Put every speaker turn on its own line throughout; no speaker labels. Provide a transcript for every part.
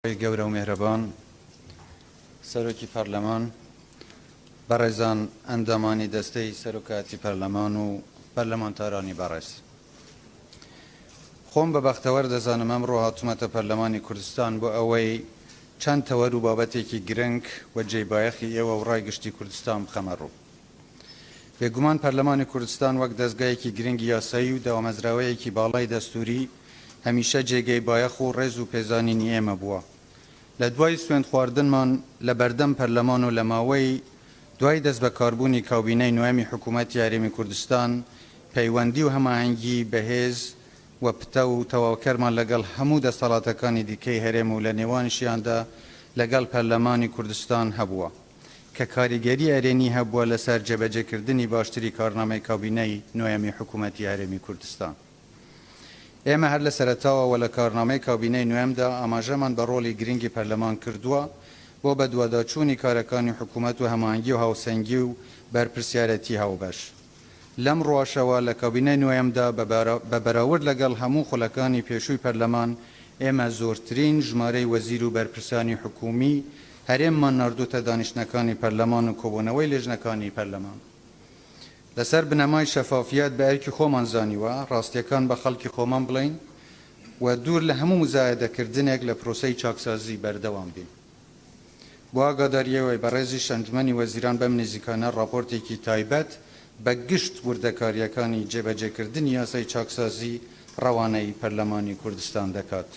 خوای گەورە و میهرەبان، سەرۆکی پەرلەمان، بەڕێزان ئەندامانی دەستەی سەرۆکایەتی پەرلەمان و پەرلەمانتارانی بەڕێز. خۆم بە بەختەوەر دەزانم ئەمڕۆ هاتوومەتە پەرلەمانی کوردستان بۆ ئەوەی چەند تەوەر و بابەتێکی گرنگ و جێی بایەخی ئێوە و ڕای گشتی کوردستان بخەمە ڕوو. بێگومان پەرلەمانی کوردستان وەک دەزگایەکی گرنگی یاسایی و دامەزراوەیەکی باڵای دەستووری هەمیشە جێگەی بایەخ و ڕێز و پێزانینی ئێمە بووە. لە دوای سوێندخواردنمان لە بەردەم پەرلەمان و لە ماوەی دوای دەستبەکاربوونی کابینەی نۆیەمی حکوومەتی هەرێمی کوردستان پەیوەندی و هەماهەنگیی بەهێز و پتەو و تەواوکەرمان لەگەڵ هەموو دەسەڵاتەکانی دیکەی هەرێم و لە نێوانیشیاندا لەگەڵ پەرلەمانی کوردستان هەبووە. کە کاریگەری ئەرێنی هەبووە لەسەر جێبەجێکردنی باشتری کارنامەی کابینەی نۆیەمی حکوومەتی هەرێمی کوردستان. ئێمە هەر لە سەرەتاوە و لە کارنامەی کابینەی نۆیەمدا ئاماژەمان بە ڕۆڵی گرنگی پەرلەمان کردووە بۆ بەدواداچوونی کارەکانی حکوومەت و هەماهەنگی و هاوسەنگی و بەرپرسیارێتی هاوبەش. لەم ڕووەشەوە لە کابینەی نۆیەمدا بە بەراورد لەگەڵ هەموو خولەکانی پێشووی پەرلەمان ئێمە زۆرترین ژمارەی وەزیر و بەرپرسانی حکوومی هەرێممان ناردووتە دانیشتنەکانی پەرلەمان و کۆبوونەوەی لێژنەکانی پەرلەمان. لەسەر بنەمای شەفافیەت بە ئەرکی خۆمان زانیوە ڕاستیەکان بە خەڵکی خۆمان بڵێین و دوور لە هەموو موزایەدەکردنێک لە پرۆسەی چاکسازی بەردەوام بین. بۆ ئاگادارییەوەی بەڕێزیش ئەنجومەنی وەزیران بەم نزیکانە ڕاپۆرتێکی تایبەت بە گشت وردەکارییەکانی جێبەجێکردنی یاسای چاکسازی ڕەوانەی پەرلەمانی کوردستان دەکات.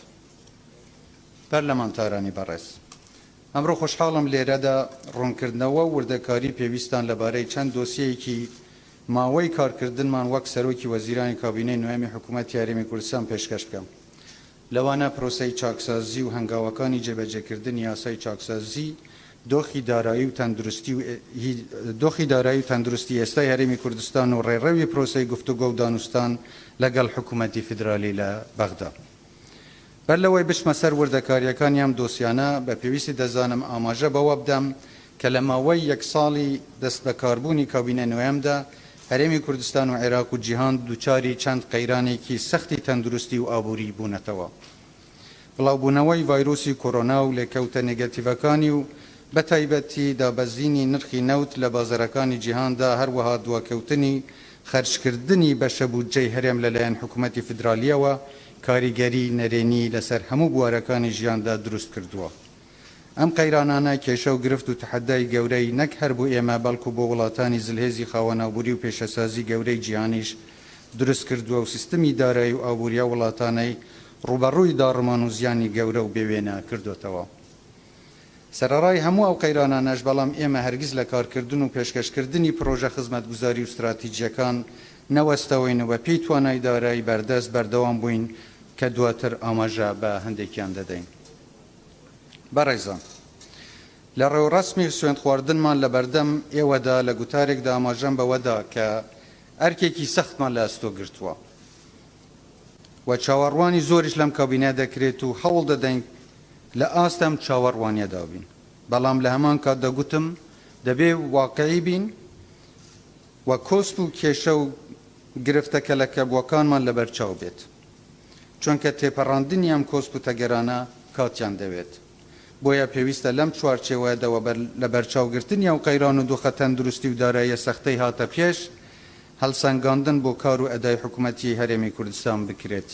پەرلەمانتارانی بەڕێز، ئەمڕۆ خۆشحاڵم لێرەدا ڕوونکردنەوە و وردەکاری پێویستان لەبارەی چەند دۆسیەیەکی ماوەی کارکردنمان وەک سەرۆکی وەزیرانی کابینەی نۆیەمی حکوومەتی هەرێمی کوردستان پێشکەش بکەم. لەوانە پرۆسەی چاکسازی و هەنگاوەکانی جێبەجێکردنی یاسای چاکسازی، دۆخی دارایی و تەندروستی و دۆخی دارایی و تەندروستی ئێستای هەرێمی کوردستان و ڕێڕەوی پرۆسەی گفتوگۆ و دانوستان لەگەڵ حکوومەتی فیدرالی لە بەغدا. بەر لەوەی بچمە سەر وردەکارییەکانی ئەم دۆسیانە، بە پێویستی دەزانم ئاماژە بەوە بدەم کە لە ماوەی یەک ساڵی دەستبەکاربوونی کابینەی نۆیەمدا، هەرێمی کوردستان و عێراق و جیهان دووچاری چەند قەیرانێکی سەختی تەندروستی و ئابووری بوونەتەوە. بڵاوبوونەوەی ڤایرۆسی کۆرۆنا و لێکەوتە نێگەتیڤەکانی و بە تایبەتی دابەزینی نرخی نەوت لە بازەرەکانی جیهاندا هەروەها دواکەوتنی خەرجکردنی بەشە بودجەی هەرێم لەلایەن حکومەتی فیدرالییەوە کاریگەری نەرێنی لەسەر هەموو بوارەکانی ژیاندا دروست کردووە. ئەم قەیرانانە کێشە و گرفت و تەحەدای گەورەی نەک هەر بۆ ئێمە بەڵکو بۆ وڵاتانی زلهێزی خاوەن ئابووری و پێشەسازی گەورەی جیهانیش دروست کردووە و سیستمی دارایی و ئابووری ئەو وڵاتانەی ڕووبەڕووی داڕمان و زیانی گەورە و بێوێنە کردۆتەوە. سەرەڕای هەموو ئەو قەیرانانەش بەڵام ئێمە هەرگیز لە کارکردن و پێشکەشکردنی پڕۆژە خزمەتگوزاری و ستراتیجییەکان نەوەستاوین و بەپێی توانای دارایی بەردەست بەردەوام بووین کە دواتر ئاماژە بە هەندێکیان دەدەین. بەڕێزان، لە ڕێوڕەسمی سوێندخواردنمان لە بەردەم ئێوەدا لە گوتارێکدا ئاماژەم بەوە دا کە ئەرکێکی سەختمان لە ئەستۆ گرتووە و چاوەڕوانی زۆریش لەم کابینە دەکرێت و هەوڵ دەدەین لە ئاست ئەم چاوەڕوانیەدا بین، بەڵام لە هەمان کاتدا گوتم دەبێ واقعی بین و کۆسپ و کێشە و گرفتە کەلەکەبووەکانمان لەبەرچاو بێت، چونکە تێپەڕاندنی ئەم کۆسپ و تەگەرانە کاتیان دەوێت. بۆیە پێویستە لەم چوارچێوەیەدا و بە لەبەرچاوگرتنی ئەو قەیران و دۆخە تەندروستی و داراییە سەختەی هاتە پێش، هەڵسەنگاندن بۆ کار و ئەدای حکومەتی هەرێمی کوردستان بکرێت.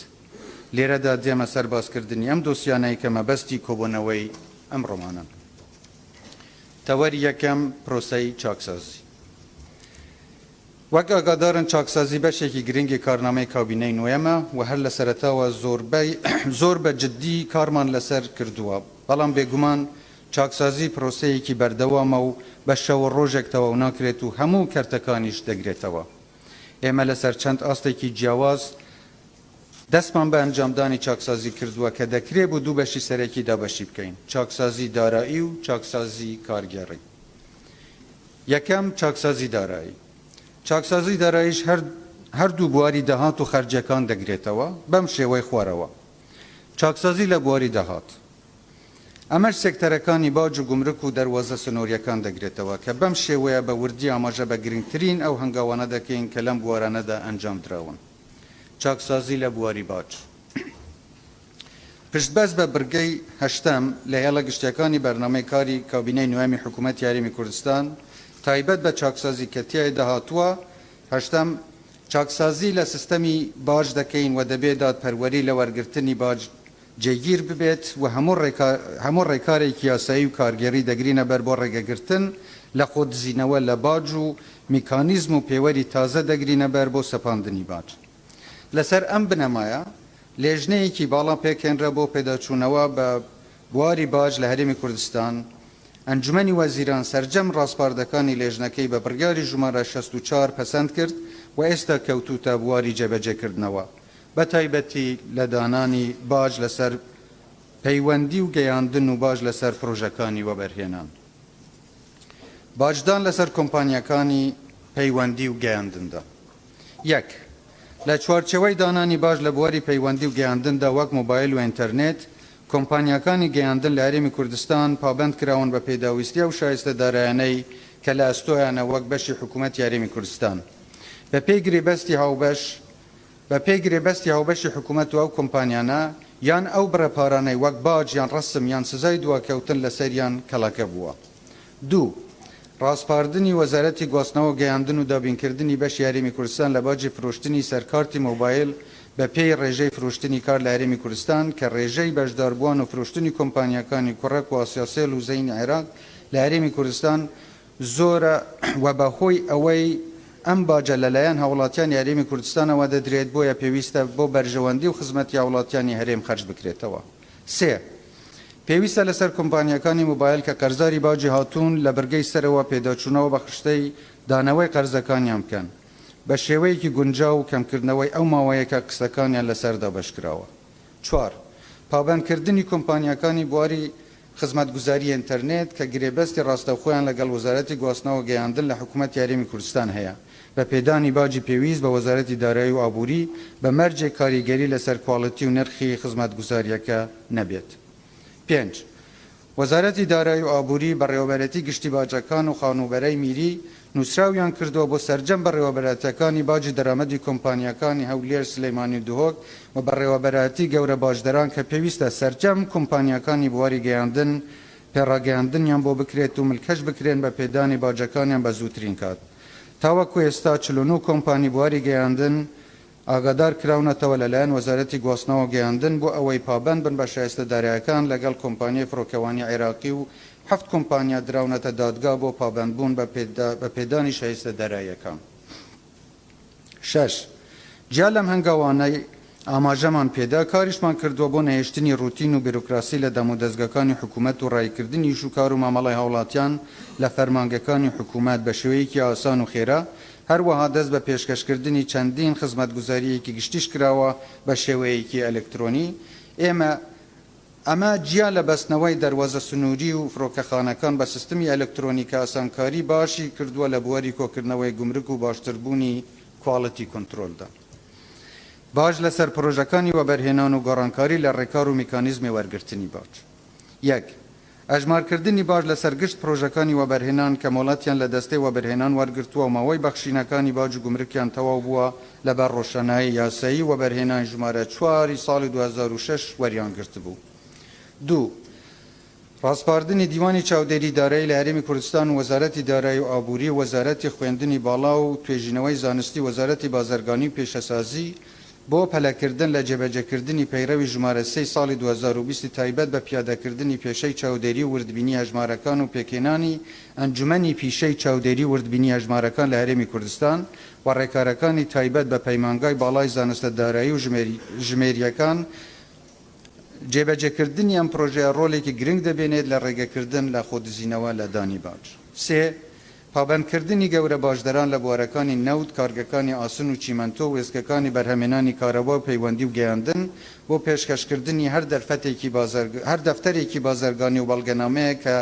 لێرەدا دێمە سەر باسکردنی ئەم دۆسیانەی کە مەبەستی کۆبۆنەوەی ئەمڕۆمانن. تەوەری یەکەم، پرۆسەی چاکسازی. وەک ئاگادارن چاکسازی بەشێکی گرنگی کارنامەی کابینەی نۆیەمە و هەر لە سەرەتاوە زۆربەی زۆر بە جددی کارمان لەسەر کردووە، بەڵام بێگومان چاکسازی پرۆسەیەکی بەردەوامە و بە شەو و ڕۆژێک تەواو ناکرێت و هەموو کەرتەکانیش دەگرێتەوە. ئێمە لەسەر چەند ئاستێکی جیاواز دەستمان بە ئەنجامدانی چاکسازی کردووە کە دەکرێ بۆ دوو بەشی سەرەکی دابەشی بکەین، چاکسازی دارایی و چاکسازی کارگێڕی. یەکەم، چاکسازی دارایی. چاکسازی داراییش هەر هەردوو بواری داهات و خەرجیەکان دەگرێتەوە، بەم شێوەی خوارەوە. چاکسازی لە بواری داهات. ئەمەش سێکتەرەکانی باج و گومرک و دەروازە سنووریەکان دەگرێتەوە، کە بەم شێوەیە بە وردی ئاماژە بە گرنگترین ئەو هەنگاوانە دەکەین کە لەم بوارانەدا ئەنجامدراون. چاکسازی لە بواری باج. پشتبەست بە بڕگەی هەشتەم لە هێڵە گشتیەکانی بەرنامەی کاری کابینەی نۆیەمی حکوومەتی هەرێمی کوردستان تایبەت بە چاکسازی کە تیایدا هاتووە، هەشتەم، چاکسازی لە سیستەمی باج دەکەین و دەبێ دادپەروەری لە وەرگرتنی باج جێگیر ببێت و هەموو ڕێکارێکی یاسایی و کارگێڕی دەگرینە بەر بۆ ڕێگەگرتن لە خۆدزینەوە لە باج و میکانیزم و پێوەری تازە دەگرینە بەر بۆ سەپاندنی باج. لەسەر ئەم بنەمایە لێژنەیەکی باڵا پێکهێنرا بۆ پێداچوونەوە بە بواری باج لە هەرێمی کوردستان، ئەنجومەنی وەزیران سەرجەم ڕاسپاردەکانی لێژنەکەی بە بڕیاری ژمارە 64 پەسەند کرد و ئێستا کەوتووتە بواری جێبەجێکردنەوە بە تایبەتی لە دانانی باج لەسەر پەیوەندی و گەیاندن و باج لەسەر پرۆژەکانی وەبەرهێنان. باجدان لەسەر کۆمپانیاکانی پەیوەندی و گەیاندندا. یەک، لە چوارچێوەی دانانی باج لە بواری پەیوەندی و گەیاندندا وەک مۆبایل و ئینتەرنێت، کۆمپانیاکانی گەیاندن لە هەرێمی کوردستان پابەند کراون بە پێداویستی ئەو شایستە دارایانەی کە لە ئەستۆیانە وەک بەشی حکوومەتی هەرێمی کوردستان بە پێی گرێبەستی هاوبەش بە پێی گرێبەستی هاوبەشی حکوومەت و ئەو کۆمپانیانە یان ئەو بڕە پارانەی وەک باج یان ڕەسم یان سزای دواکەوتن لەسەریان کەڵەکە بووە. دوو. ڕاسپاردنی وەزارەتی گواستنەوە و گەیاندن و دابینکردنی بەشی هەرێمی کوردستان لە باجی فرۆشتنی سەر کارتی مۆبایل بە پێی ڕێژەی فرۆشتنی کارت لە هەرێمی کوردستان کە ڕێژەی بەشداربووان و فرۆشتنی کۆمپانیاکانی کوڕەک و ئاسیاسێل و زەینی عێراق لە هەرێمی کوردستان زۆرە و بە هۆی ئەوەی ئەم باجە لە لایەن هاوڵاتیانی هەرێمی کوردستانەوە دەدرێت بۆیە پێویستە بۆ بەرژەوەندی و خزمەتی هاوڵاتیانی هەرێم خەرج بکرێتەوە. سێ. پێویستە لەسەر کۆمپانیاکانی مۆبایل کە قەرزاری باجی هاتوون لە بڕگەی سەرەوە پێداچوونەوە بە خشتەی دانەوەی قەرزەکانیان بکەن بە شێوەیەکی گونجاو و کەمکردنەوەی ئەو ماوەیە کە قستەکانیان لەسەر دابەشکراوە. چوار. پابەندکردنی کۆمپانیاکانی بواری خزمەتگوزاری ئینتەرنێت کە گرێبەستی ڕاستەوخۆیان لەگەڵ وەزارەتی گواستنەوە و گەیاندن لە حکومەتی هەرێمی کوردستان هەیە بە پێدانی باجی پێویست بە وەزارەتی دارایی و ئابووری بە مەرجێک کاریگەری لەسەر کواڵیتی و نرخی خزمەتگوزارییەکە نەبێت. پێنج. وەزارەتی دارایی و ئابووری، بەڕێوەبەرێتی گشتی باجەکان و خانووبەرەی میری نووسراویان کردووە بۆ سەرجەم بەڕێوەبەرایەتییەکانی باجی دەرامەدی کۆمپانیاکانی هەولێر، سلێمانی و دهۆک و بەڕێوەبەرایەتی گەورە باجدەران کە پێویستە سەرجەم کۆمپانیاکانی بواری گەیاندن پێڕاگەیاندنیان بۆ بکرێت و ملکەچ بکرێن بە پێدانی باجەکانیان بە زووترین کات. تاوەکو ئێستا 49 کۆمپانی بواری گەیاندن ئاگادار کراونەتەوە لەلایەن وەزارەتی گواستنەوە و گەیاندن بۆ ئەوەی پابەند بن بە شایستە دارایەکان لەگەڵ کۆمپانیای فڕۆکەوانی عێراقی و حەفت کۆمپانیا دراونەتە دادگا بۆ پابەندبوون بە پێدانی شایستە داراییەکان. شەش، جیا لەم هەنگاوانەی ئاماژەمان پێدا، کاریشمان کردووە بۆ نەهێشتنی ڕوتین و بیرۆکراسی لە دامودەزگاکانی حکومەت و ڕاییکردنی ئیش و کار و مامەڵەی هاوڵاتیان لە فەرمانگەکانی حکومەت بە شێوەیەکی ئاسان و خێرا، هەروەها دەست بە پێشکەشکردنی چەندین خزمەتگوزارییەکی گشتیش کراوە بە شێوەیەکی ئەلکترۆنی. ئێمە ئەمە جیا لە بەستنەوەی دەروازە سنووری و فڕۆکەخانەکان بە سیستمی ئەلکترۆنی کە ئاسانکاری باشی کردووە لە بواری کۆکردنەوەی گومرگ و باشتربوونی کواڵیتی کۆنترۆلدا. باج لەسەر پرۆژەکانی وەبەرهێنان و گۆڕانکاری لە ڕێکار و میکانیزمی وەرگرتنی باج. یەک. ئەژمارکردنی باج لەسەر گشت پرۆژەکانی وەبەرهێنان کە مۆڵەتیان لە دەستەی وەبەرهێنان وەرگرتووە و ماوەی بەخشینەکانی باج و گومرکیان تەواو بووە لەبەر ڕۆشەنایی یاسایی وەبەرهێنانی ژمارە چوار ی ساڵی 2006 وەریانگرتبوو. دوو. ڕاسپاردنی دیوانی چاودێری دارایی لە هەرێمی کوردستان و وەزارەتی دارایی و ئابووری و وەزارەتی خوێندنی باڵا و توێژینەوەی زانستی و وەزارەتی بازرگانی و پیشەسازی بۆ پەلەکردن لە جێبەجێکردنی پەیڕەوی ژمارە سێی ساڵی 2020 تایبەت بە پیادەکردنی پێشەی چاودێری و وردبینی هەژمارەکان و پێکهێنانی ئەنجومەنی پیشەی چاودێری و وردبینی هەژمارەکان لە هەرێمی کوردستان و ڕێکارەکانی تایبەت بە پەیمانگای باڵای زانستە دارایی و ژمێرییەکان جێبەجێکردنی ئەم پرۆژەیە ڕۆلێکی گرنگ دەبێنێت لە ڕێگەکردن لە خۆدزینەوە لە دانی باج. سێ، پابەندکردنی گەورە باجدەران لە بوارەکانی نەوت، کارگەکانی ئاسن و چیمەنتۆ و وێستگەکانی بەرهەمێنانی کارەبا و پەیوەندی و گەیاندن بۆ پێشکەشکردنی هەر دەرفەتێکی هەر دەفتەرێکی بازرگانی و بەڵگەنامەیەک کە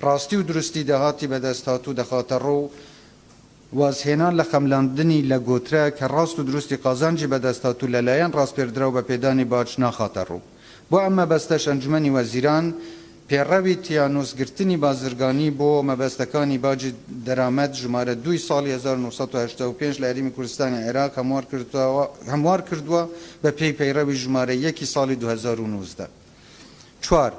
ڕاستی و دروستی داهاتی بەدەستهاتوو دەخاتەڕوو و وازهێنان لە خەملاندنی لە گۆترە کە ڕاست و دروستی قازانجی بەدەستهاتوو لە لایەن ڕاسپێردراو بە پێدانی باج ناخاتە ڕوو. بۆ ئەم مەبەستەش ئەنجومەنی وەزیران پێڕەوی تیانوس گرتنی بازرگانی بۆ مەبەستەکانی باجی دەرامەت ژمارە دووی ساڵی 1985 لە هەرێمی کوردستانی عێراق هەموار کردووە بە پێی پەیڕەوی ژمارە یەکی ساڵی 2019. چوار،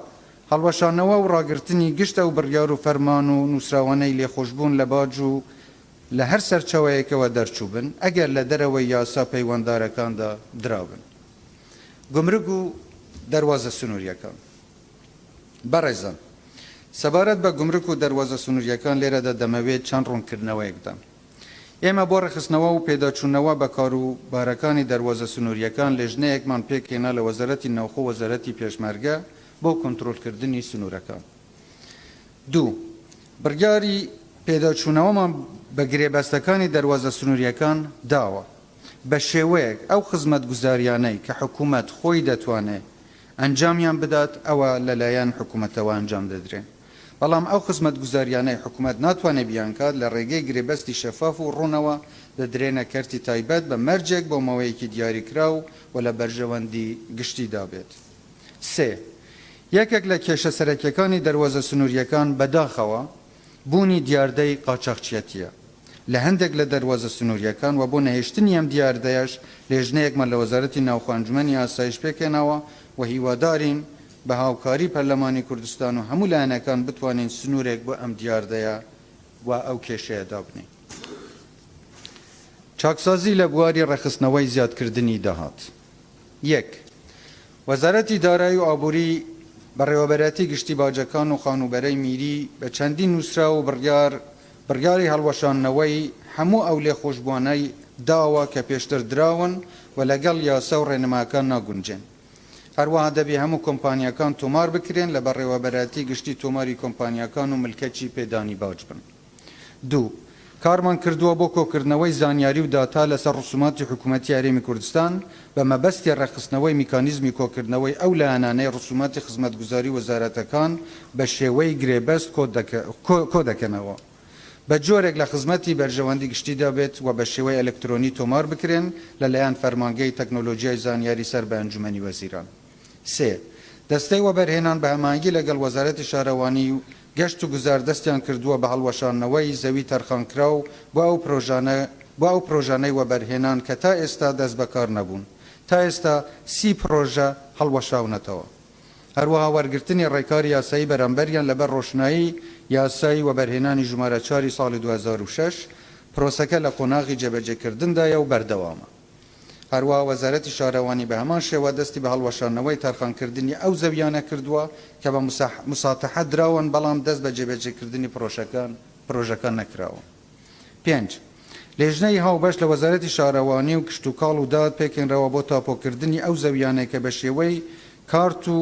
هەڵوەشانەوە و ڕاگرتنی گشت ئەو بڕیار و فەرمان و نووسراوانەی لێخۆشبوون لە باج و لە هەر سەرچاوەیەکەوە دەرچووبن، ئەگەر لە دەرەوەی یاسا پەیوەنددارەکاندا درابن. گومرگ و دەروازە سنوورییەکان. بەڕێزان، سەبارەت بە گومرک و دەروازە سنوورییەکان لێرەدا دەمەوێت چەند ڕوونکردنەوەیەک بدەم. ئێمە بۆ ڕێکخستنەوە و پێداچوونەوە بە کاروبارەکانی دەروازە سنوورییەکان لێژنەیەکمان پێکهێنا لە وەزارەتی ناوخۆ و وەزارەتی پێشمەرگە بۆ کۆنترۆڵکردنی سنوورەکان. دوو، بڕیاری پێداچوونەوەمان بە گرێبەستەکانی دەروازە سنوورییەکان داوە، بە شێوەیەک ئەو خزمەتگوزارییانەی کە حکومەت خۆی دەتوانێت ئەنجامیان بدات ئەوە لەلایەن حکومەتەوە ئەنجام دەدرێن. بەڵام ئەو خزمەتگوزاریانەی حکومەت ناتوانێت بیانکات لە ڕێگەی گرێبەستی شەفاف و ڕوونەوە دەدرێنە کەرتی تایبەت بە مەرجێک بۆ ماوەیەکی دیاریکراو و لە بەرژەوەندی گشتیدا بێت. سێ. یەکێک لە کێشە سەرەکیەکانی دەروازە سنوورییەکان بەداخەوە بوونی دیاردەی قاچاخچیەتیە لە هەندێک لە دەروازە سنوورییەکان و بۆ نەهێشتنی ئەم دیاردەیەش لێژنەیەکمان لە وەزارەتی ناوخۆ ئەنجومەنی ئاسایش پێکهێناوە و هیوادارین بە هاوکاری پەرلەمانی کوردستان و هەموو لایەنەکان بتوانین سنوورێک بۆ ئەم دیاردەیە و ئەو کێشەیە دابنێین. چاکسازی لە بواری ڕێکخستنەوەی زیادکردنی داهات. یەک. وەزارەتی دارایی و ئابووری، بەڕێوەبەرایەتی گشتی باجەکان و خانووبەرەی میری بە چەندین نووسراو و بڕیار، بڕیاری هەڵوەشاندنەوەی هەموو ئەو لێخۆشبووانەی داوە کە پێشتر دراون و لەگەڵ یاسا و ڕێنماکان ناگونجێن. هەروەها دەبێ هەموو کۆمپانیاکان تۆمار بکرێن لە بەڕێوەبەرایەتی گشتی تۆماری کۆمپانیاکان و ملکەچی پێدانی باج بن. دوو. کارمان کردووە بۆ کۆکردنەوەی زانیاری و داتا لەسەر ڕسوماتی حکومەتی هەرێمی کوردستان بە مەبەستی ڕێکخستنەوەی میکانیزمی کۆکردنەوەی ئەو لایەنانەی ڕسوماتی خزمەتگوزاری وەزارەتەکان بە شێوەی گرێبەست کۆدەکەنەوە بە جۆرێک لە خزمەتی بەرژەوەندی گشتیدا بێت و بە شێوەی ئەلکترۆنی تۆمار بکرێن لەلایەن فەرمانگەی تەکنۆلۆجیای زانیاری سەر بە ئەنجومەنی وەزیران. سێ. دەستەی وەبەرهێنان بە هەماهەنگی لەگەڵ وەزارەتی شارەوانی و گەشت و گوزار دەستیان کردووە بە هەڵوەشاندنەوەی زەوی تەرخانکراو بۆ ئەو پرۆژانە بۆ ئەو پرۆژانەی وەبەرهێنان کە تا ئێستا دەست بەکار نەبوون. تا ئێستا سی پرۆژە هەڵوەشاونەتەوە. هەروەها وەرگرتنی ڕێکاری یاسایی بەرامبەریان لەبەر ڕۆشنایی یاسای وەبەرهێنانی ژمارە چواری ساڵی 2006، پرۆسەکە لە قۆناغی جێبەجێکردندایە و بەردەوامە. هەروەها وەزارەتی شارەوانی بە هەمان شێوە دەستی بە هەڵوەشاندنەوەی تەرخانکردنی ئەو زەویانە کردووە کە بە مساتەحە دراون بەڵام دەست بە جێبەجێکردنی پرۆژەکان پرۆژەکان نەکراوە. پێنج. لێژنەی هاوبەش لە وەزارەتی شارەوانی و کشتوکاڵ و داد پێکهێنراوە بۆ تاپۆکردنی ئەو زەویانەی کە بە شێوەی کارت و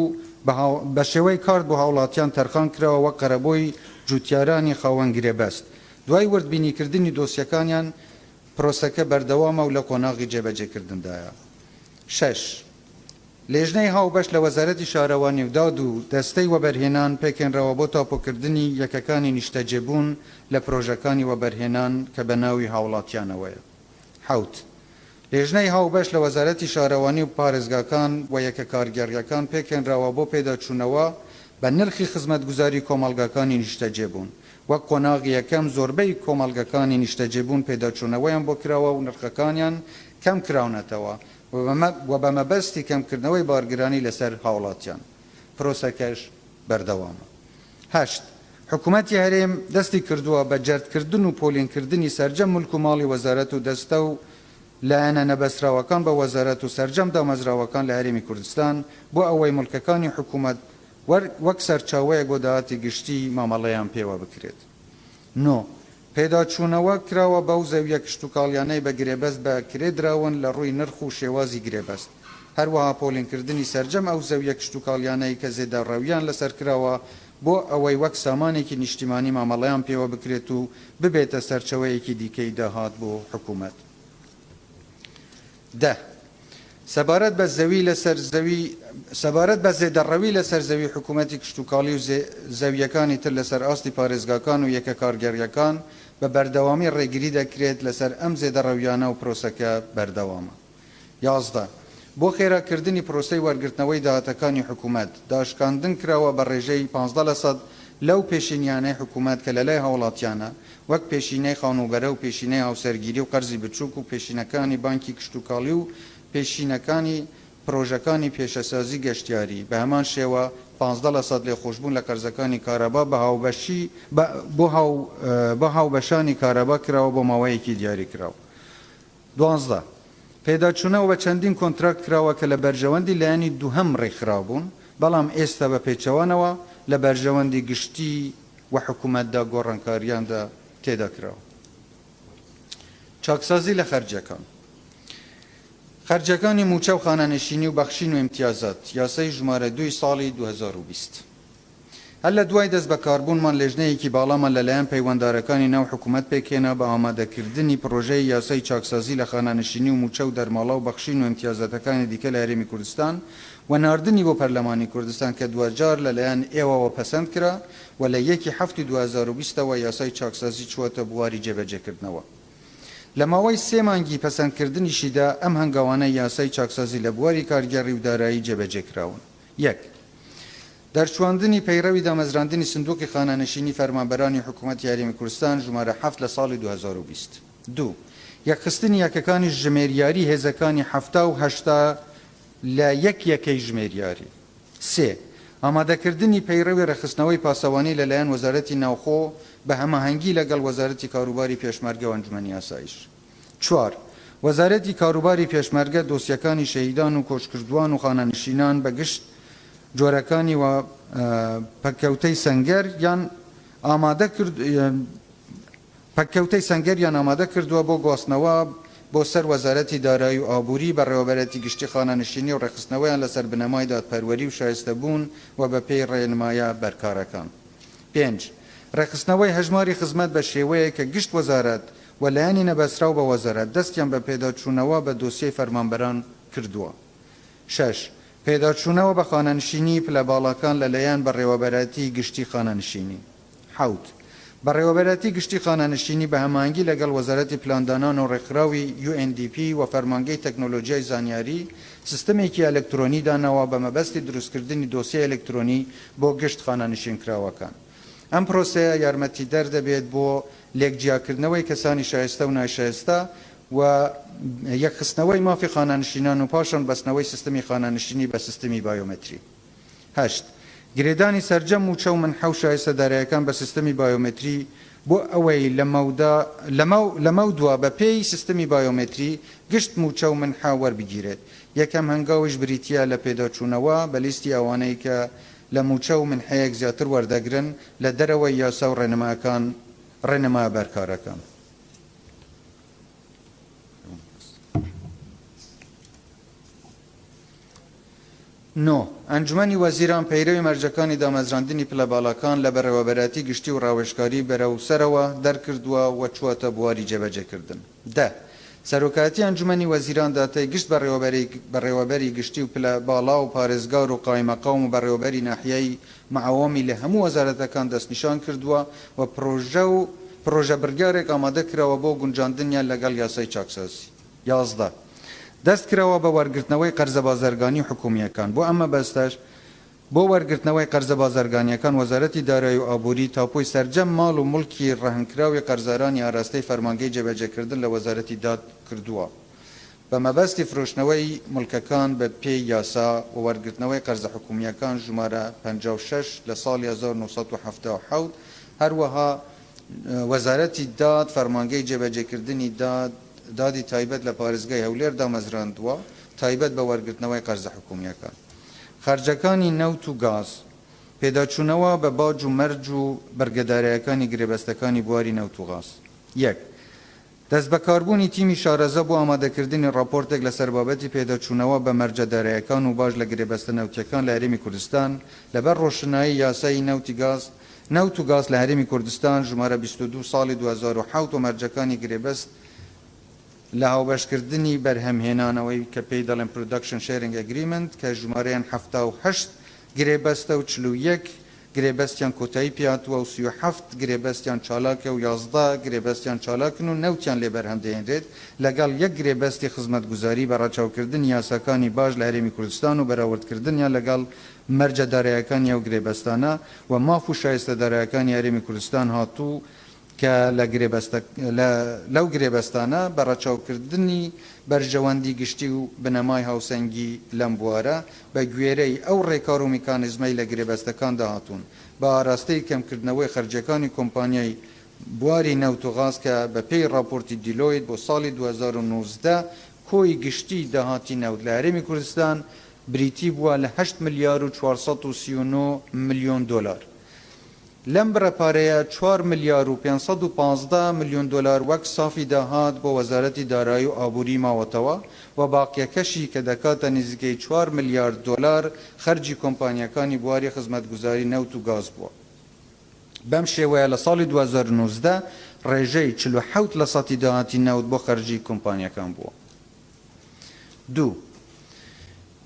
بە شێوەی کارت بۆ هاوڵاتیان تەرخان کراوە وەک قەرەبووی جوتیارانی خاوەن گرێبەست دوای وردبینیکردنی دۆسیەکانیان پرۆسەکە بەردەوامە و لە قۆناغی جێبەجێکردندایە. شەش. لێژنەی هاوبەش لە وەزارەتی شارەوانی و داد و دەستەی وەبەرهێنان پێکهێنراوە بۆ تاپۆکردنی یەکەکانی نیشتەجێبوون لە پرۆژەکانی وەبەرهێنان کە بە ناوی هاوڵاتیانەوەیە. حەوت. لێژنەی هاوبەش لە وەزارەتی شارەوانی و پارێزگاکان و یەکە کارگێڕییەکان پێکهێنراوە بۆ پێداچوونەوە بە نرخی خزمەتگوزاری کۆمەڵگاکانی نیشتەجێبوون وەک قۆناغی یەکەم زۆربەی کۆمەڵگەکانی نیشتەجێبوون پێداچوونەوەیان بۆ کراوە و نرخەکانیان کەمکراونەتەوە و بە مەبەستی کەمکردنەوەی بارگرانی لەسەر هاوڵاتیان پرۆسەکەش بەردەوامە. هەشت، حکومەتی هەرێم دەستی کردووە بە جەردکردن و پۆلینکردنی سەرجەم مولک و ماڵی وەزارەت و دەستە و لایەنە نەبەستراوەکان بە وەزارەت و سەرجەم دامەزراوەکان لە هەرێمی کوردستان بۆ ئەوەی موڵکەکانی حکومەت وەک سەرچاوەیەک بۆ داهاتی گشتی مامەڵەیان پێوە بکرێت. نۆ، پێداچوونەوە کراوە بەو زەوییە کشتوکاڵیانەی بە گرێبەست بە کرێ دراون لە ڕووی نرخ و شێوازی گرێبەست، هەروەها پۆلینکردنی سەرجەم ئەو زەوییە کشتوکاڵیانەی کە زێدەڕەوییان لەسەر کراوە بۆ ئەوەی وەک سامانێکی نیشتیمانی مامەڵەیان پێوە بکرێت و ببێتە سەرچەوەیەکی دیکەی داهات بۆ حکومەت. دە. سەبارەت بە زەوی لەسەر زەوی سەبارەت بە زێدەڕەوی لەسەر زەوی حکوومەتی کشتوکاڵی و زەوییەکانی تر لەسەر ئاستی پارێزگاکان و یەکە کارگێڕییەکان بە بەردەوامی ڕێگری دەکرێت لەسەر ئەم زێدەڕەوییانە و پرۆسەکە بەردەوامە. 11. بۆ خێراکردنی پرۆسەی وەرگرتنەوەی داهاتەکانی حکوومەت، داشکاندن کراوە بە ڕێژەی 15 لەسەد لەو پێشینیانەی حکوومەت کە لەلای هاوڵاتیانە، وەک پێشینەی خانووبەرە و پێشینەی هاوسەرگیری و قەرزی بچووک و پێشینەکانی بانکی کشتوکاڵی و پێشینەکانی. پرۆژەکانی پێشەسازی گەشتیاری، بەهەمان شێوە 15 لەسەد لێخۆشبوون لە قەرزەکانی کارەبا بە هاوبەشی بۆ بۆ هاوبەشانی کارەبا کراوە بۆ ماوەیەکی دیاریکراو. 12. پێداچوونەوە بە چەندین کۆنتراکت کراوە کە لە بەرژەوەندی لایەنی دووهەم ڕێکخرابوون، بەڵام ئێستا بە پێچەوانەوە لە بەرژەوەندی گشتی و حکومەتدا گۆڕانکاریاندا تێدا کراوە. چاکسازی لە خەرجیەکان. خەرجیەکانی مووچە و خانەنشینی و بەخشین و ئیمتیازات، یاسای ژمارە دووی ساڵی 2020. هەر لە دوای دەست بەکاربوونمان لێژنەیەکی باڵامان لەلایەن پەیوەندارەکانی ناو حکومەت پێکهێنا بە ئامادەکردنی پڕۆژەی یاسای چاکسازی لە خانەنشینی و مووچە و دەرماڵە و بەخشین و ئیمتیازاتەکانی دیکە لە هەرێمی کوردستان و ناردنی بۆ پەرلەمانی کوردستان کە دواجار لەلایەن ئێوەوە پەسەند کرا و لە یەکی حەفتی 2020 ەوە یاسای چاکسازی چووەتە بواری جێبەجێکردنەوە. لە ماوەی سێ مانگی پەسەندکردنیشیدا ئەم هەنگاوانەی یاسای چاکسازی لە بواری کارگێڕی و دارایی جێبەجێکراون. یەک. دەرچواندنی پەیڕەوی دامەزراندنی سندوقی خانەنشینی فەرمانبەرانی حکوومەتی هەرێمی کوردستان ژمارە حەفت لە ساڵی 2020. دوو. یەکخستنی یەکەکانی ژمێریاری هێزەکانی 70 و 80 لە یەک یەکەی ژمێریاری. سێ. ئامادەکردنی پەیڕەوی ڕێکخستنەوەی پاسەوانی لەلایەن وەزارەتی ناوخۆ بە هەماهەنگی لەگەڵ وەزارەتی کاروباری پێشمەرگە و ئەنجومەنی ئاسایش. چوار. وەزارەتی کاروباری پێشمەرگە دۆسیەکانی شەهیدان و کۆچکردووان و خانەنشینان بە گشت جۆرەکانی و پەککەوتەی سەنگەر یان ئامادە کرد پەککەوتەی سەنگەریان ئامادە کردووە بۆ گواستنەوە بۆ سەر وەزارەتی دارایی و ئابووری، بەڕێوەبەرایەتی گشتی خانەنشینی و ڕێکخستنەوەیان لەسەر بنەمای دادپەروەری و شایستەبوون و بەپێی ڕێنمایە بەرکارەکان. پێنج. ڕێکخستنەوەی هەژماری خزمەت بە شێوەیەک کە گشت وەزارەت و لایەنی نەبەستراو بە وەزارەت دەستیان بە پێداچوونەوە بە دۆسیەی فەرمانبەران کردووە. شەش. پێداچوونەوە بە خانەنشینی پلە باڵاکان لەلایەن بەڕێوەبەرایەتی گشتی خانەنشینی. حەوت. بەڕێوەبەرایەتی گشتی خانەنشینی بە هەماهەنگی لەگەڵ وەزارەتی پلاندانان و ڕێکخراوی UNDP و فەرمانگەی تەکنۆلۆجیای زانیاری سیستمێکی ئەلکترۆنی داناوە بە مەبەستی دروستکردنی دۆسیەی ئەلکترۆنی بۆ گشت خانەنشینکراوەکان. ئەم پرۆسەیە یارمەتیدەر دەبێت بۆ لێکجیاکردنەوەی کەسانی شایستە و ناشایستە و یەکخستنەوەی مافی خانەنشینان و پاشان بەستنەوەی سیستمی خانەنشینی بە سیستمی بایۆمەتری. هەشت. گرێدانی سەرجەم مووچە و منحە و شایستە دارایەکان بە سیستمی بایۆمەتری بۆ ئەوەی لەمەودوا بە پێی سیستمی بایۆمەتری گشت مووچە و منحە وەربگیرێت. یەکەم هەنگاویش بریتییە لە پێداچوونەوە بە لیستی ئەوانەی کە لە مووچە و منحەیەک زیاتر وەردەگرن لە دەرەوەی یاسا و ڕێنماکان ڕێنما بەرکارەکان. نۆ، ئەنجومەنی وەزیران پەیرەوی مەرجەکانی دامەزراندنی پلە باڵاکان لە بەڕێوەبەرایەتی گشتی و ڕاوێژکاری بەرەو سەرەوە دەرکردووە و چووەتە بواری جێبەجێکردن. دە. سەرۆکایەتی ئەنجومەنی وەزیران داتای گشت بەڕێوەبەری گشتی و پلە باڵا و پارێزگار و قایمەقام و بەڕێوەبەری ناحیەی مەعاومی لە هەموو وەزارەتەکان دەستنیشان کردووە و پڕۆژە و پڕۆژە بڕیارێک ئامادە کراوە بۆ گونجاندنیان لەگەڵ یاسای چاکسازی. 11. دەست کراوە بە وەرگرتنەوەی قەرزە بازرگانی و حکومییەکان، بۆ ئەم مەبەستەش بۆ وەرگرتنەوەی قەرزە بازرگانییەکان وەزارەتی دارایی و ئابووری تاپۆی سەرجەم ماڵ و موڵکی ڕەهنکراوی قەرزارانی ئاراستەی فەرمانگەی جێبەجێکردن لە وەزارەتی داد کردووە بە مەبەستی فرۆشتنەوەی موڵکەکان بە پێی یاسا و وەرگرتنەوەی قەرزە حکومییەکان ژمارە 56 لە ساڵی 1977 هەروەها وەزارەتی داد فەرمانگەی جێبەجێکردنی داد دادی تایبەت لە پارێزگای هەولێر دامەزراندووە تایبەت بە وەرگرتنەوەی قەرزە حکومییەکان. خەرجەکانی نەوت و گاز، پێداچوونەوە بە باج و مەرج و بڕگەدارایەکانی گرێبەستەکانی بواری نەوت و غاز. یەک. دەستبەکاربوونی تیمی شارەزا بۆ ئامادەکردنی ڕاپۆرتێک لەسەر بابەتی پێداچوونەوە بە مەرجە دارایەکان و باج لە گرێبەستە نەوتییەکان لە هەرێمی کوردستان لەبەر ڕۆشنایی یاسای نەوتی گاز نەوت و گاز لە هەرێمی کوردستان ژمارە 22 ساڵی 2007 و مەرجەکانی گرێبەست لە هاوبەشکردنی بەرهەمهێنانەوەی کە پێی دەڵێن Production Sharing Agreement کە ژمارەیان 78 گرێبەستە و 41 گرێبەستیان کۆتایی پێهاتووە و 37 گرێبەستیان چالاکە و 11 گرێبەستیان چالاکن و نەوتیان لێ بەرهەم دەهێنرێت لەگەڵ یەک گرێبەستی خزمەتگوزاری بە ڕەچاوکردنی یاساکانی باج لە هەرێمی کوردستان و بەراوردکردنیان لەگەڵ مەرجە دارایەکانی ئەو گرێبەستانە و ماف و شایستە دارایەکانی هەرێمی کوردستان هاتوو. کە لە گرێبەستە لە لەو گرێبەستانە بە ڕەچاوکردنی بەرژەوەندی گشتی و بنەمای هاوسەنگی لەم بوارە بە گوێرەی ئەو ڕێکار و میکانیزمەی لە گرێبەستەکاندا هاتوون بە ئاراستەی کەمکردنەوەی خەرجیەکانی کۆمپانیای بواری نەوت و غاز کە بە پێی ڕاپۆرتی دیلۆیت بۆ ساڵی 2019 کۆی گشتی داهاتی نەوت لە هەرێمی کوردستان بریتی بووە لە هەشت ملیار و 439 ملیۆن دۆلار. لەم بڕە پارەیە چوار ملیار و 515 ملیۆن دۆلار وەک سافی داهات بۆ وەزارەتی دارایی و ئابووری ماوەتەوە و باقیەکەشی کە دەکاتە نزیکەی چوار ملیارد دۆلار خەرجی کۆمپانیاکانی بواری خزمەتگوزاری نەوت و گاز بووە. بەم شێوەیە لە ساڵی 2019 ڕێژەی 47 لەسەتی داهاتی نەوت بۆ خەرجی کۆمپانیاکان بووە. دوو.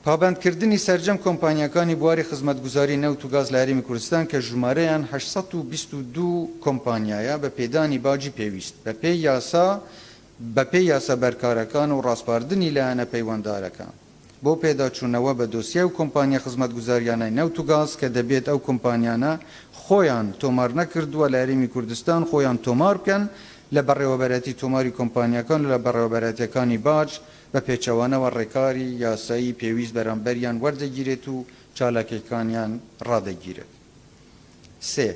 پابەندکردنی سەرجەم کۆمپانیاکانی بواری خزمەتگوزاری نەوت و گاز لە هەرێمی کوردستان کە ژمارەیان 822 کۆمپانیایە بە پێدانی باجی پێویست بەپێی یاسا بەپێی یاسا بەرکارەکان و ڕاسپاردنی لایەنە پەیوەندارەکان بۆ پێداچوونەوە بە دۆسیە و کۆمپانیا خزمەتگوزاریانەی نەوت و گاز کە دەبێت ئەو کۆمپانیانە خۆیان تۆمار نەکردووە لە هەرێمی کوردستان خۆیان تۆمار بکەن لە بەڕێوەبەرایەتی تۆماری کۆمپانیاکان و لە بەڕێوەبەرایەتیەکانی باج، بە پێچەوانەوە ڕێکاری یاسایی پێویست بەرامبەریان وەردەگیرێت و چالاکیەکانیان ڕادەگیرێت. سێ.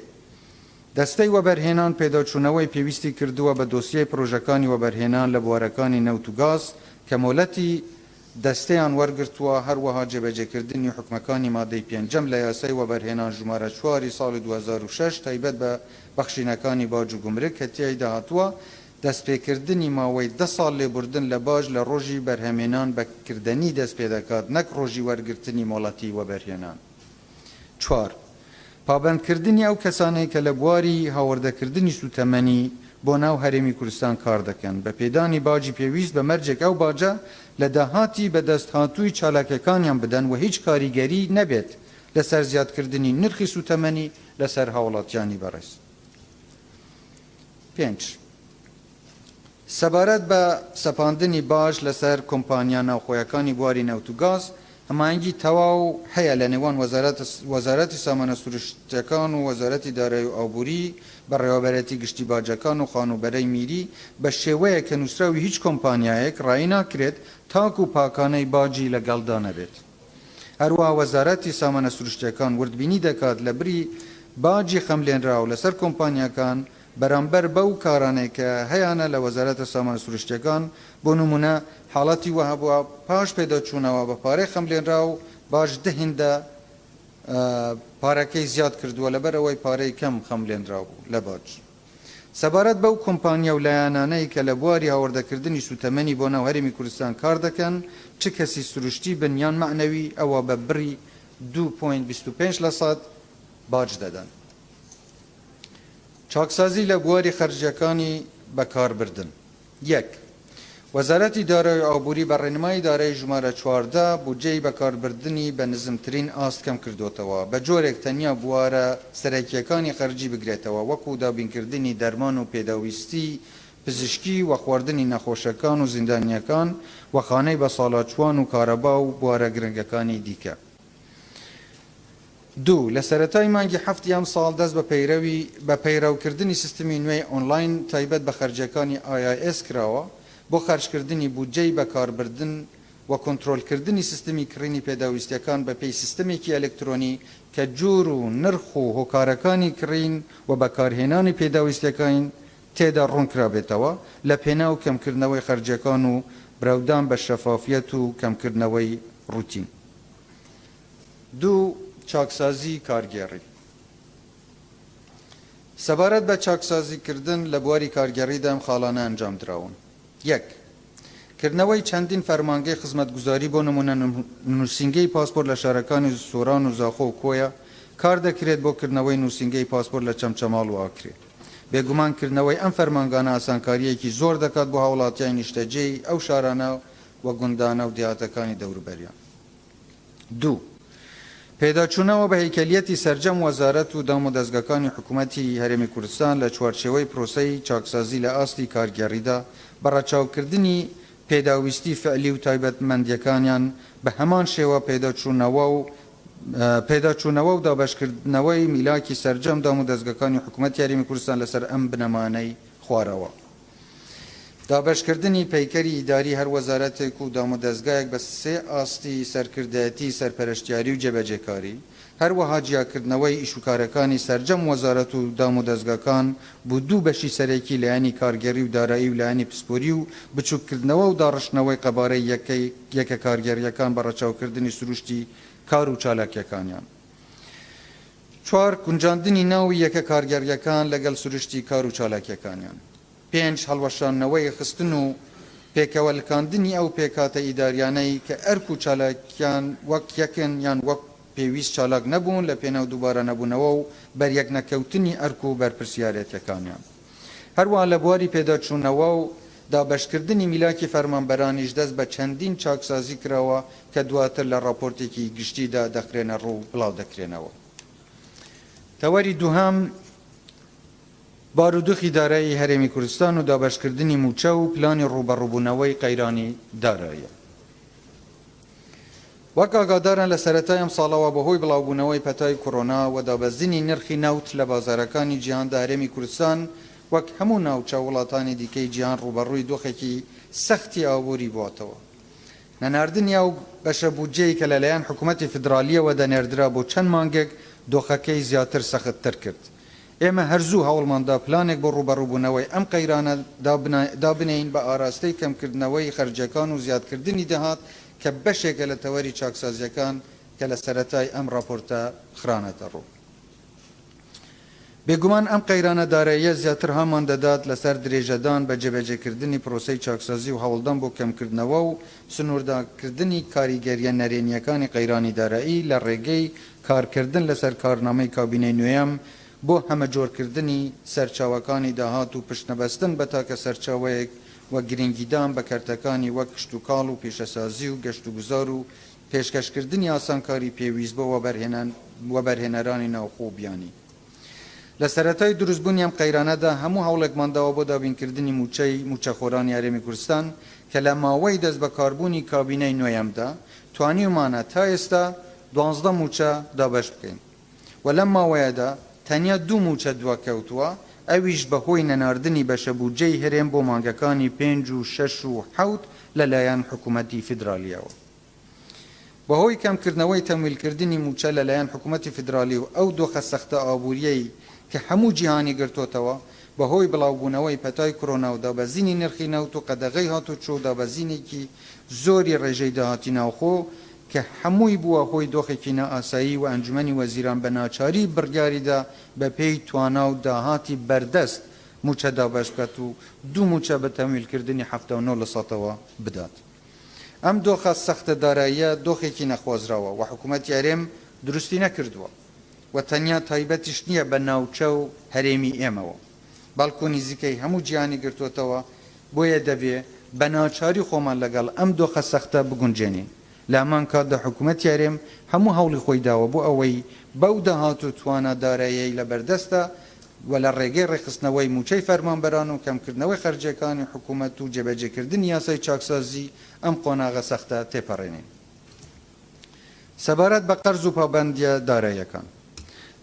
دەستەی وەبەرهێنان پێداچوونەوەی پێویستی کردووە بە دۆسیەی پرۆژەکانی وەبەرهێنان لە بوارەکانی نەوت و گاز کە مۆلەتی دەستەیان وەرگرتووە، هەروەها جێبەجێکردنی حوکمەکانی مادەی پێنجەم لە یاسای وەبەرهێنان ژمارە چواری ساڵی 2006 تایبەت بە بەخشینەکانی باج و گومرگ کە تیایدا هاتووە دەستپێکردنی ماوەی دە ساڵ لێبوردن لە باج لە ڕۆژی بەرهەمێنان بە کردەنی دەستپێدەکات نەک ڕۆژی وەرگرتنی مۆڵەتی وەبەرهێنان. چوار. پابەندکردنی ئەو کەسانەی کە لە بواری هاوردەکردنی سووتەمەنی بۆ ناو هەرێمی کوردستان کار دەکەن بە پێدانی باجی پێویست بە مەرجێک ئەو باجە لە داهاتی بەدەستهاتووی چالاکیەکانیان بدەن و هیچ کاریگەری نەبێت لەسەر زیادکردنی نرخی سووتەمەنی لەسەر هاوڵاتیانی بەڕێز. پێنج. سەبارەت بە سەپاندنی باج لەسەر کۆمپانیا ناوخۆیەکانی بواری نەوت و گاز، هەماهەنگی تەواو هەیە لە نێوان وەزارەتی سامانە سروشتیەکان و وەزارەتی دارایی و ئابووری، بەڕێوەبەرێتی گشتی باجەکان و خانووبەرەی میری، بە شێوەیەک کە نووسراوی هیچ کۆمپانیایەک ڕایی ناکرێت تاکو پاکانەی باجی لەگەڵدا نەبێت. هەروەها وەزارەتی سامانە سروشتیەکان وردبینی دەکات لە بری باجی خەملێنراو لەسەر کۆمپانیاکان بەرامبەر بەو کارانەی کە هەیانە لە وەزارەتە سامانە سروشتیەکان، بۆ نمونە حاڵەتی وا هەبووە پاش پێداچوونەوە بە پارەی خەملێنراو باج دە هیندە پارەکەی زیاد کردووە لەبەر ئەوەی پارەی کەم خەملێنراو بوو لە باج. سەبارەت بەو کۆمپانیا و لایەنانەی کە لە بواری هاوردەکردنی سووتەمەنی بۆ ناو هەرێمی کوردستان کار دەکەن چ کەسی سروشتی بن یان مەعنەوی ئەوا بە بڕی دوو point 25 لەسەد باج دەدەن. چاکسازی لە بواری خەرجیەکانی بەکاربردن. یەک. وەزارەتی دارایی و ئابووری بە ڕێنمایی دارایی ژمارە 14 بودجەی بەکاربردنی بە نزمترین ئاست کەمکردۆتەوە، بە جۆرێک تەنیا بوارە سەرەکیەکانی خەرجی بگرێتەوە وەکو دابینکردنی دەرمان و پێداویستی پزیشکی و خواردنی نەخۆشەکان و زیندانیەکان و خانەی بەساڵاچوان و کارەبا و بوارە گرنگەکانی دیکە. دوو، لە سەرەتای مانگی حەفتی ئەمساڵ دەست بە پەیرەوی بە پەیڕەوکردنی سیستمی نوێی ئۆنلاین تایبەت بە خەرجیەکانی IIS کراوە بۆ خەرجکردنی بودجەی بەکاربردن و کۆنترۆلکردنی سیستمی کڕینی پێداویستیەکان بەپێی سیستمێکی ئەلکترۆنی کە جۆر و نرخ و هۆکارەکانی کڕین و بەکارهێنانی پێداویستیەکان تێدا ڕوونکرابێتەوە لە پێناو کەمکردنەوەی خەرجیەکان و برەودان بە شەفافیەت و کەمکردنەوەی ڕوتین. دوو، چاکسازیی کارگێڕی. سەبارەت بە چاکسازیکردن لە بواری کارگێڕیدا ئەم خاڵانە ئەنجامدراون. یەک. کردنەوەی چەندین فەرمانگەی خزمەتگوزاری بۆ نموونە نووسینگەی پاسپۆرت لە شارەکانی سۆران و زاخۆ و کۆیە، کار دەکرێت بۆ کردنەوەی نووسینگەی پاسپۆرت لە چەمچەماڵ و ئاکرێ. بێگومان کردنەوەی ئەم فەرمانگانە ئاسانکارییەکی زۆر دەکات بۆ هاوڵاتیانی نیشتەجێی ئەو شارانە و گوندانە و دێهاتەکانی دەوروبەریان. دوو. پێداچوونەوە بە هەیکەلیەتی سەرجەم وەزارەت و دام و دەزگاکانی حکوومەتی هەرێمی کوردستان لە چوارچێوەی پرۆسەی چاکسازی لە ئاستی کارگێڕیدا بە ڕەچاوکردنی پێداویستی فعلی و تایبەتمەندیەکانیان بە هەمان شێوە پێداچوونەوە و پێداچوونەوە و دابەشکردنەوەی میلاکی سەرجەم دام و دەزگەکانی حکومەتی هەرێمی کوردستان لەسەر ئەم بنەمانەی خوارەوە. دابەشکردنی پەیکەری ئیداری هەر وەزارەتێک و دامودەزگایەک بە سێ ئاستی سەرکردایەتی، سەرپەرشتیاری و جێبەجێکاری، هەروەها جیاکردنەوەی ئیشوکارەکانی سەرجەم وەزارەت و دامودەزگاکان بۆ دوو بەشی سەرەکی لایەنی کارگێڕی و دارایی و لایەنی پسپۆری و بچوککردنەوە و داڕشتنەوەی قەبارەی یەکەی یەکە کارگێڕییەکان بە ڕەچاوکردنی سروشتی کار و چالاکییەکانیان. چوار، گونجاندنی ناوی یەکە کارگێڕییەکان لەگەڵ سروشتی کار و چالاکییەکانیان. پێنج، هەڵوەشاندنەوەی خستن و پێکەوەلکاندنی ئەو پێکهاتە ئیداریانەی کە ئەرک و چالاکیان وەک یەکن یان وەک پێویست چالاک نەبوون لە پێناو دووبارەنەبوونەوە و بەریەکنەکەوتنی ئەرک و بەرپرسیارێتیەکانیان. هەروەها لە بواری پێداچوونەوە و دابەشکردنی میلاکی فەرمانبەرانیش دەست بە چەندین چاکسازی کراوە کە دواتر لە ڕاپۆرتێکی گشتیدا دەخرێنەڕوو و بڵاودەکرێنەوە. تەوەری دووهەم، بارودۆخی دارایی هەرێمی کوردستان و دابەشکردنی مووچە و پلانی ڕووبەڕووبوونەوەی قەیرانی داراییە. وەک ئاگادارن لە سەرەتای ئەمساڵەوە بەهۆی بڵاوبوونەوەی پەتای کۆرۆنا و دابەزینی نرخی نەوت لە بازارەکانی جیهاندا هەرێمی کوردستان وەک هەموو ناوچە و وڵاتانی دیکەی جیهان ڕووبەڕووی دۆخێکی سەختی ئابووری بووەتەوە. نەناردنی ئەو بەشە بودجەی کە لەلایەن حکومەتی فیدرالییەوە دەنێردرا بۆ چەند مانگێک دۆخەکەی زیاتر سەختتر کرد. ئێمە هەر زوو هەوڵمان دا پلانێک بۆ ڕووبەڕووبوونەوەی ئەم قەیرانە دابنێین بە ئاراستەی کەمکردنەوەی خەرجیەکان و زیادکردنی داهات کە بەشێکە لە تەوەری چاکسازیەکان کە لە سەرەتای ئەم ڕاپۆرتە خرانەتە ڕوو. بێگومان ئەم قەیرانە داراییە زیاتر هانمان دەدات لەسەر درێژەدان بە جێبەجێکردنی پرۆسەی چاکسازی و هەوڵدان بۆ کەمکردنەوە و سنووردارکردنی کاریگەرییە نەرێنییەکانی قەیرانی دارایی لە ڕێگەی کارکردن لەسەر کارنامەی کابینەی نۆیەم بۆ هەمەجۆرکردنی سەرچاوەکانی داهات و پشتنەبەستن بە تاکە سەرچاوەیەک و گرنگیدان بە کەرتەکانی وەک کشتوکاڵ و پیشەسازی و گەشتوگوزار و پێشکەشکردنی ئاسانکاری پێویست بۆ وەبەرهێنەرانی ناوخۆ و بیانی. لە سەرەتای دروستبوونی ئەم قەیرانەدا هەموو هەوڵێکمان داوە بۆ دابینکردنی مووچەی مووچەخۆرانی هەرێمی کوردستان کە لە ماوەی دەستبەکاربوونی کابینەی نۆیەمدا توانیومانە تا ئێستا 12 مووچە دابەش بکەین و لەم ماوەیەدا تەنیا دوو مووچە دواکەوتووە ئەویش بەهۆی نەناردنی بەشە بودجەی هەرێم بۆ مانگەکانی پێنج و شەش و حەوت لەلایەن حکومەتی فیدرالییەوە. بەهۆی کەمکردنەوەی تەمویلکردنی مووچە لەلایەن حکومەتی فیدرالی و ئەو دۆخە سەختە ئابوورییەی کە هەموو جیهانی گرتۆتەوە بەهۆی بڵاوبوونەوەی پەتای کۆرۆنا و دابەزینی نرخی نەوت و قەدەغەی هاتوچۆ و دابەزینێکی زۆری ڕێژەی داهاتی ناوخۆ کە هەمووی بووە هۆی دۆخێکی نائاسایی و ئەنجومەنی وەزیران بە ناچاری بڕیاریدا بەپێی توانا و داهاتی بەردەست مووچە دابەش بکات و دوو مووچە بە تەمویلکردنی 79 لە سەتەوە بدات. ئەم دۆخە سەختە داراییە دۆخێکی نەخوازراوە و حکوومەتی هەرێم دروستی نەکردووە و تەنیا تایبەتیش نییە بە ناوچە و هەرێمی ئێمەوە، بەڵکو نیزیکەی هەموو جیهانی گرتووەتەوە، بۆیە دەبێ بە ناچاری خۆمان لەگەڵ ئەم دۆخە سەختە بگونجێنین. لە هەمان کاتدا حکوومەتی هەرێم هەموو هەوڵی خۆی داوە بۆ ئەوەی بەو داهات و توانا داراییەی لە بەردەستە و لە ڕێگەی ڕێکخستنەوەی مووچەی فەرمانبەران و کەمکردنەوەی خەرجییەکانی حکوومەت و جێبەجێکردنی یاسای چاکسازی ئەم قۆناغە سەختە تێپەڕێنین. سەبارەت بە قەرز و پابەندییە داراییەکان،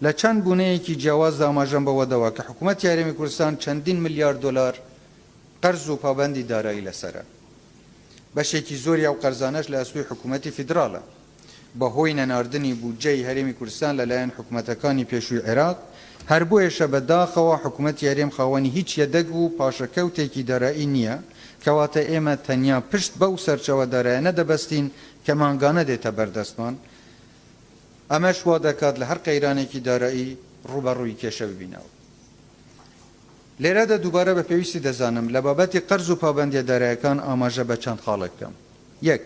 لە چەند بوونەیەکی جیاوازدا ئاماژەم بەوە داوە کە حکوومەتی هەرێمی کوردستان چەندین ملیار دۆلار قەرز و پابەندی دارایی لەسەرە. بەشێکی زۆری ئەو قەرزانەش لە ئەستۆی حکوومەتی فیدراڵە. بەهۆی نەناردنی بودجەی هەرێمی کوردستان لەلایەن حکومەتەکانی پێشووی عێراق، هەر بۆیەشە بە داخەوە حکومەتی هەرێم خاوەنی هیچ یەدەگ و پاشەکەوتێکی دارایی نییە، کەواتە ئێمە تەنیا پشت بەو سەرچاوە دارایانە دەبەستین کە مانگانە دێتە بەردەستمان، ئەمەش وا دەکات لە هەر قەیرانێکی دارایی ڕووبەڕووی کێشە ببینەوە. لێرەدا دووبارە بە پێویستی دەزانم لە بابەتی قەرز و پابەندییە دارایەکان ئاماژە بە چەند خاڵێک بکەم. یەک.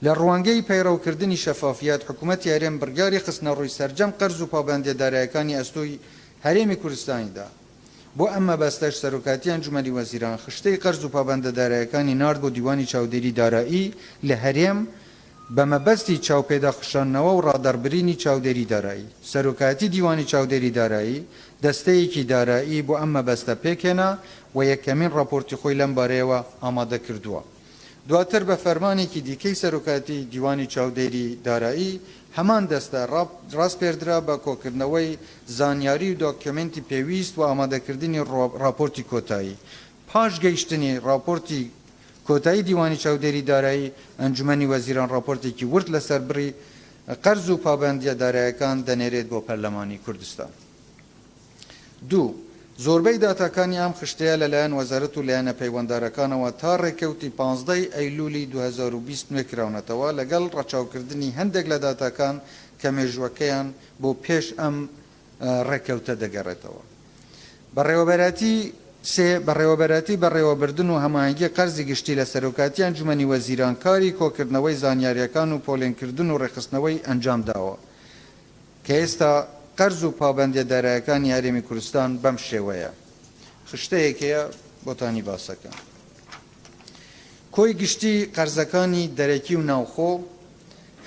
لە ڕوانگەی پەیڕەوکردنی شەفافیەت، حکومەتی هەرێم بڕیاری خستنەڕووی سەرجەم قەرز و پابەندییە دارایەکانی ئەستۆی هەرێمی کوردستانی دا. بۆ ئەم مەبەستەش سەرۆکایەتی ئەنجومەنی وەزیران خشتەی قەرز و پابەندە دارایەکانی نارد بۆ دیوانی چاودێری دارایی لە هەرێم بە مەبەستی چاوپێداخشاندنەوە و ڕادەڕبرینی چاودێری دارایی. سەرۆکایەتی دیوانی چاودێری دارایی دەستەیەکی دارایی بۆ ئەم مەبەستە پێکهێنا و یەکەمین ڕاپۆرتی خۆی لەم بارەیەوە ئامادە کردووە. دواتر بە فەرمانێکی دیکەی سەرۆکایەتی دیوانی چاودێری دارایی، هەمان دەستە ڕاسپێردرا بە کۆکردنەوەی زانیاری و دۆکیۆمێنتی پێویست و ئامادەکردنی ڕاپۆرتی کۆتایی. پاش گەیشتنی ڕاپۆرتی کۆتایی دیوانی چاودێری دارایی، ئەنجومەنی وەزیران ڕاپۆرتێکی ورد لەسەر بڕی قەرز و پابەندییە دارایەکان دەنێرێت بۆ پەرلەمانی کوردستان. دوو، زۆربەی داتاکانی ئەم خشتەیە لەلایەن وەزارەت و لایەنە پەیوەندارەکانەوە تا ڕێکەوتی 15 ی ئەیلولی 2020 نوێکراونەتەوە لەگەڵ ڕەچاوکردنی هەندێک لە داتاکان کە مێژووەکەیان بۆ پێش ئەم ڕێکەوتە دەگەڕێتەوە. بەڕێوەبەرایەتی سێ، بەڕێوەبەرایەتی بەڕێوەبردن و هەماهەنگی قەرزی گشتی لە سەرۆکایەتی ئەنجومەنی وەزیران کاری کۆکردنەوەی زانیارییەکان و پۆلێنکردن و ڕێکخستنەوەی ئەنجامداوە. کە ئێستا قەرز و پابەندیە دارایەکانی هەرێمی کوردستان بەم شێوەیە. خشتەیەک هەیە بۆتانی باسەکەم. کۆی گشتی قەرزەکانی دەرەکی و ناوخۆ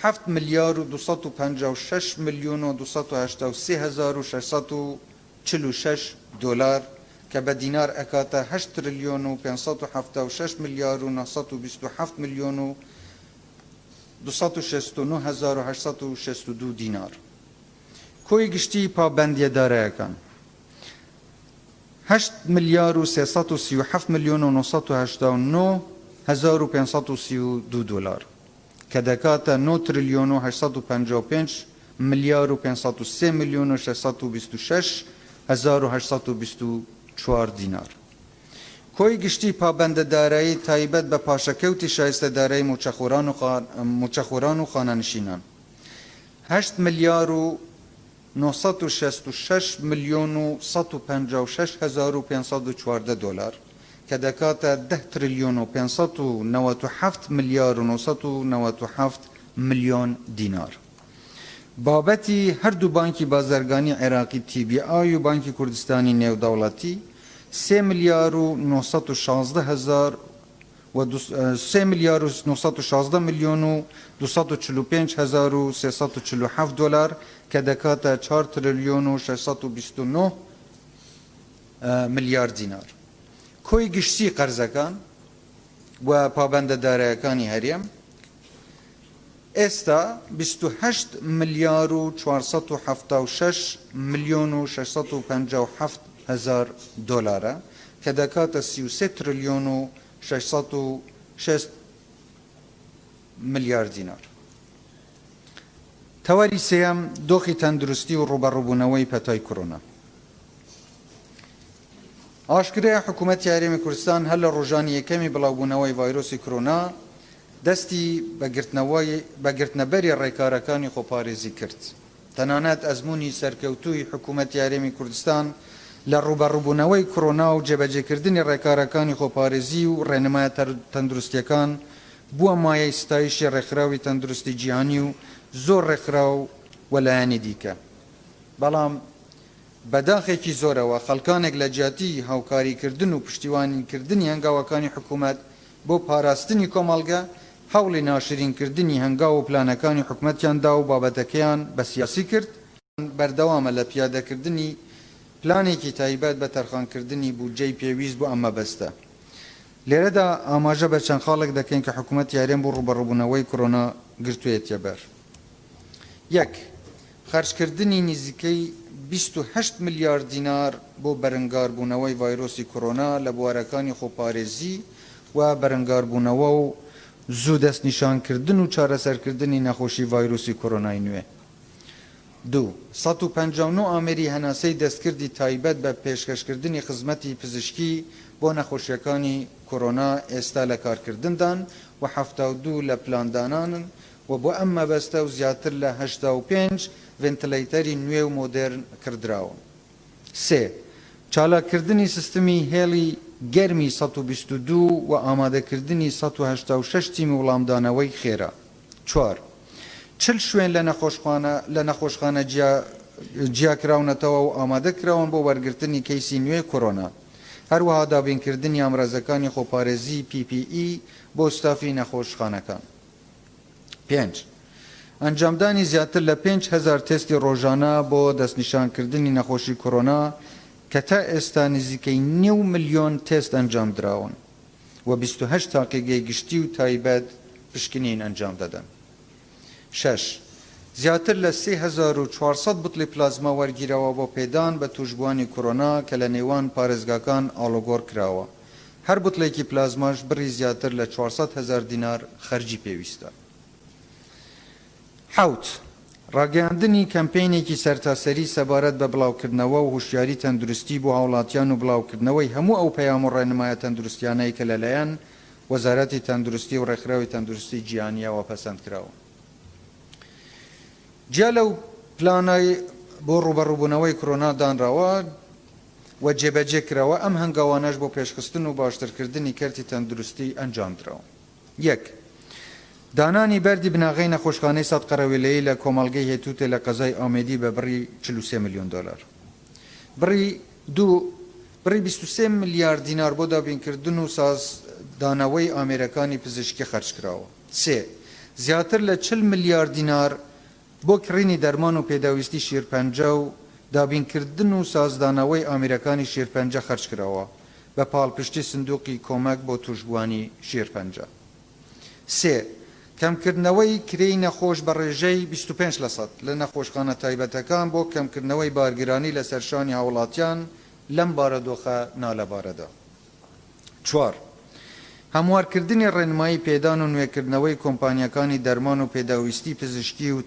حەفت ملیار و 256 ملیۆن و 283 هەزار و 646 دۆلار کە بە دینار ئەکاتە هەشت ترلیۆن و 576 ملیار و 927 ملیۆن و 269 هەزار و 862 دینار. کۆی گشتیی پابەندییە دارایەکان، هەشت ملیار و 337 ملیۆن و 989 هەزار و 532 دۆلار، کە دەکاتە نۆ ترلیۆن و 855 ملیار و 503 ملیۆن و 626 هەزار و 824 دینار. کۆی گشتی پابەندە دارایی تایبەت بە پاشەکەوتی شایستە دارایی مووچەخۆران و خانەنشینان، هەشت ملیار و 966 ملیۆن و 156 هەزار و 514 دۆلار، کە دەکاتە دە ترلیۆن و 597 ملیار و 997 ملیۆن دینار. بابەتی هەردوو بانکی بازرگانی عێراقی TBI و بانکی کوردستانی نێودەوڵەتی، سێ ملیار و 916 هەزار و سێ ملیار و 916 ملیۆن و 245 هەزار و 347 دۆلار کە دەکاتە چوار ترلیۆن و 629 ملیار دینار. کۆی گشتی قەرزەکان و پابەندە دارایەکانی هەرێم ئێستا 28 ملیار و 476 ملیۆن و 657 هەزار دۆلارە کە دەکاتە 33 ترلیۆن و 606 ملیار دینار. تەوەری سێیەم، دۆخی تەندروستی و ڕووبەڕووبوونەوەی پەتای کۆرۆنا. ئاشکرایە حکوومەتی هەرێمی کوردستان هەر لە ڕۆژانی یەکەمی بڵاوبوونەوەی ڤایرۆسی کۆرۆنا دەستی بە گرتنەبەری ڕێکارەکانی خۆپارێزی کرد. تەنانەت ئەزموونی سەرکەوتووی حکوومەتی هەرێمی کوردستان لە ڕووبەڕووبوونەوەی کۆرۆنا و جێبەجێکردنی ڕێکارەکانی خۆپارێزی و ڕێنمایە تەندروستییەکان بووە مایەی ستایشی ڕێکخراوی تەندروستی جیهانی و زۆر ڕێکخراو و لایەنی دیکە. بەڵام بە داخێکی زۆرەوە خەڵکانێک لە جیاتی هاوکاریکردن و پشتیوانیکردنی هەنگاوەکانی حکوومەت بۆ پاراستنی کۆمەڵگە، هەوڵی ناشرینکردنی هەنگاو و پلانەکانی حکومەتیان دا و بابەتەکەیان بە سیاسی کرد. بەردەوامە لە پیادەکردنی پلانێکی تایبەت بە تەرخانکردنی بودجەی پێویست بۆ ئەم مەبەستە. لێرەدا ئاماژە بە چەند خاڵێک دەکەین کە حکومەتی هەرێم بۆ ڕووبەڕووبوونەوەی کۆرۆنا گرتوویەتیە بەر. یەک، خەرجکردنی نزیکەی 28 ملیار دینار بۆ بەرەنگاربوونەوەی ڤایرۆسی کۆرۆنا لە بوارەکانی خۆپارێزی و بەرەنگاربوونەوە و زوو دەستنیشانکردن و چارەسەرکردنی نەخۆشی ڤایرۆسی کۆرۆنای نوێ. دوو، 159 ئامێری هەناسەی دەستکردی تایبەت بە پێشکەشکردنی خزمەتی پزیشکی بۆ نەخۆشییەکانی کۆرۆنا ئێستا لە کارکردندان و 72 لە پلاندانانن و بۆ ئەم مەبەستە و زیاتر لە 85 ڤێنتلەیتەری نوێ و مۆدێرن کڕدراون. سێ، چالاککردنی سیستمی هێڵی گەرمی 122 و ئامادەکردنی 186 تیمی وڵامدانەوەی خێرا. چوار، 40 شوێن لە نەخۆشخانە لە نەخۆشخانە جیا جیاکراونەتەوە و ئامادە کراون بۆ وەرگرتنی کەیسی نوێی کۆرۆنا. هەروەها دابینکردنی ئامرازەکانی خۆپارێزی PPE بۆ ستافی نەخۆشخانەکان. پێنج، ئەنجامدانی زیاتر لە 5000 تێستی ڕۆژانە بۆ دەستنیشانکردنی نەخۆشی کۆرۆنا کە تا ئێستا نزیکەی نیو ملیۆن تێست ئەنجامدراون و 28 تاقیگەی گشتی و تایبەت پشکنین ئەنجام دەدەن. شەش، زیاتر لە 3400 بوتڵی پلازما وەرگیراوە بۆ پێدان بە تووشبووانی کۆرۆنا کە لە نێوان پارێزگاکان ئاڵوگۆڕ کراوە، هەر بوتڵێکی پلازماش بڕی زیاتر لە 400 هەزار دینار خەرجی پێویستە. حەوت، ڕاگەیاندنی کەمپەینێکی سەرتاسەری سەبارەت بە بڵاوکردنەوە و هۆشیاری تەندروستی بۆ هاوڵاتیان و بڵاوکردنەوەی هەموو ئەو پەیام و ڕێنمایە تەندروستیانەی کە لەلایەن وەزارەتی تەندروستی و ڕێکخراوی تەندروستی جیهانییەوە پەسەندکراون. جیا لەو پلانەی بۆ ڕووبەڕووبوونەوەی کرۆنا دانراوە و جێبەجێ کراوە، ئەم هەنگاوانەش بۆ پێشخستن و باشترکردنی کەرتی تەندروستی ئەنجامدراون. یەک. دانانی بەردی بناغەی نەخۆشخانەی سەد قەرەوێلەیی لە کۆمەڵگەی هێتوتێ لە قەزای ئامێدی بە بڕی 43 ملیۆن دۆلار. بڕی دوو. بڕی 23 ملیار دینار بۆ دابینکردن و سازدانەوەی ئامێرەکانی پزیشکی خەرجکراوە. سێ. زیاتر لە 40 ملیار دینار بۆ کڕینی دەرمان و پێداویستی شێرپەنجە و دابینکردن و سازدانەوەی ئامێرەکانی شێرپەنجە خەرجکراوە بە پاڵپشتی سندوقی کۆمەک بۆ تووشبووانی شێرپەنجە. سێ. کەمکردنەوەی کرێی نەخۆش بە ڕێژەی 25 لەسەد لە نەخۆشخانە تایبەتەکان بۆ کەمکردنەوەی بارگرانی لەسەر شانی هاوڵاتیان لەم بارودۆخە نالەبارەدا. چوار. هەموارکردنی ڕێنمایی پێدان و نوێکردنەوەی کۆمپانیاکانی دەرمان و پێداویستی پزیشکی و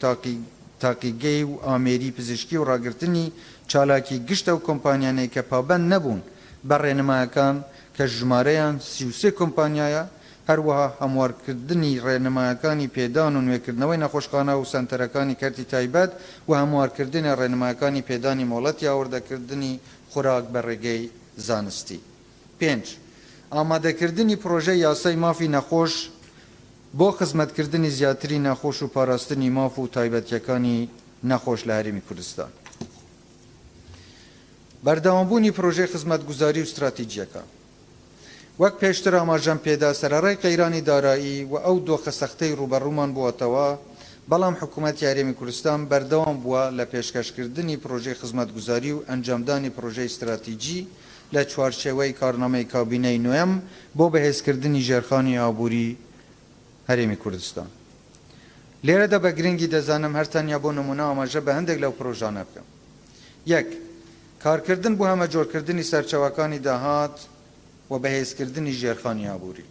تاقیگەی و ئامێری پزیشکی و ڕاگرتنی چالاکی گشت ئەو کۆمپانیانەی کە پابەند نەبوون بە ڕێنمایەکان کە ژمارەیان 33 کۆمپانیایە، هەروەها هەموارکردنی ڕێنمایەکانی پێدان و نوێکردنەوەی نەخۆشخانە و سەنتەرەکانی کەرتی تایبەت و هەموارکردنی ڕێنمایەکانی پێدانی مۆڵەتی هاوردەکردنی خۆراک بە ڕێگەی زانستی. پێنج. ئامادەکردنی پڕۆژەی یاسای مافی نەخۆش بۆ خزمەتکردنی زیاتری نەخۆش و پاراستنی ماف و تایبەتییەکانی نەخۆش لە هەرێمی کوردستان. بەردەوامبوونی پڕۆژەی خزمەتگوزاری و ستراتیجییەکان. وەک پێشتر ئاماژەم پێدا سەرەڕای قەیرانی دارایی و ئەو دۆخە سەختەی ڕووبەڕوومان بووەتەوە، بەڵام حکوومەتی هەرێمی کوردستان بەردەوام بووە لە پێشکەشکردنی پڕۆژەی خزمەتگوزاری و ئەنجامدانی پڕۆژەی ستراتیجی لە چوارچێوەی کارنامەی کابینەی نۆیەم بۆ بەهێزکردنی ژێرخانی ئابووری هەرێمی کوردستان. لێرەدا بە گرنگی دەزانم هەر تەنیا بۆ نموونە ئاماژە بە هەندێک لەو پڕۆژانە بکەم. یەک. کارکردن بۆ هەمەجۆرکردنی سەرچاوەکانی داهات و بەهێزکردنی ژێرخانی ئابووری.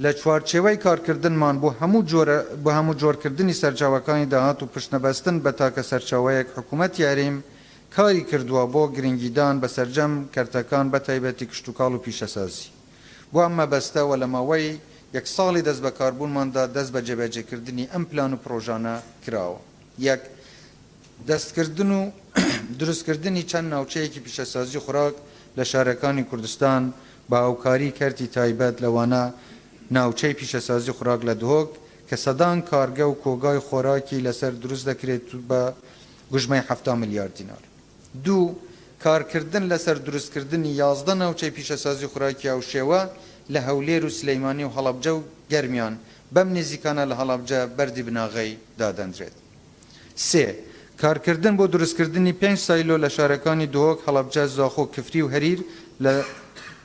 لە چوارچێوەی کارکردنمان بۆ هەموو جۆرە بۆ هەمووجۆرکردنی سەرچاوەکانی داهات و پشتنەبەستن بە تاکە سەرچاوەیەک حکوومەتی هەرێم کاری کردووە بۆ گرنگیدان بە سەرجەم کەرتەکان بە تایبەتی کشتوکاڵ و پیشەسازی. بۆ ئەم مەبەستە و لە ماوەی یەک ساڵی دەستبەکاربوونماندا دەست بە جێبەجێکردنی ئەم پلان و پڕۆژانە کراوە. یەک. دەستکردن و دروستکردنی چەند ناوچەیەکی پیشەسازی خۆراک لە شارەکانی کوردستان بە هاوکاری کەرتی تایبەت لەوانە ناوچەی پیشەسازی خۆراک لە دهۆک کە سەدان کارگە و کۆگای خۆراکی لەسەر دروست دەکرێت بە گوژمەی 70 ملیار دینار. دوو. کارکردن لەسەر دروستکردنی 11 ناوچەی پیشەسازی خۆراکی هاوشێوە لە هەولێر و سلەیمانی و هەڵەبجە و گەرمیان، بەم نزیکانە لە هەڵەبجە بەردی بناغەی دادەنرێت. سێ. کارکردن بۆ دروستکردنی پێنج سایلۆ لە شارەکانی دهۆک، هەڵەبجە، زاخۆ، کفری و هەریر لە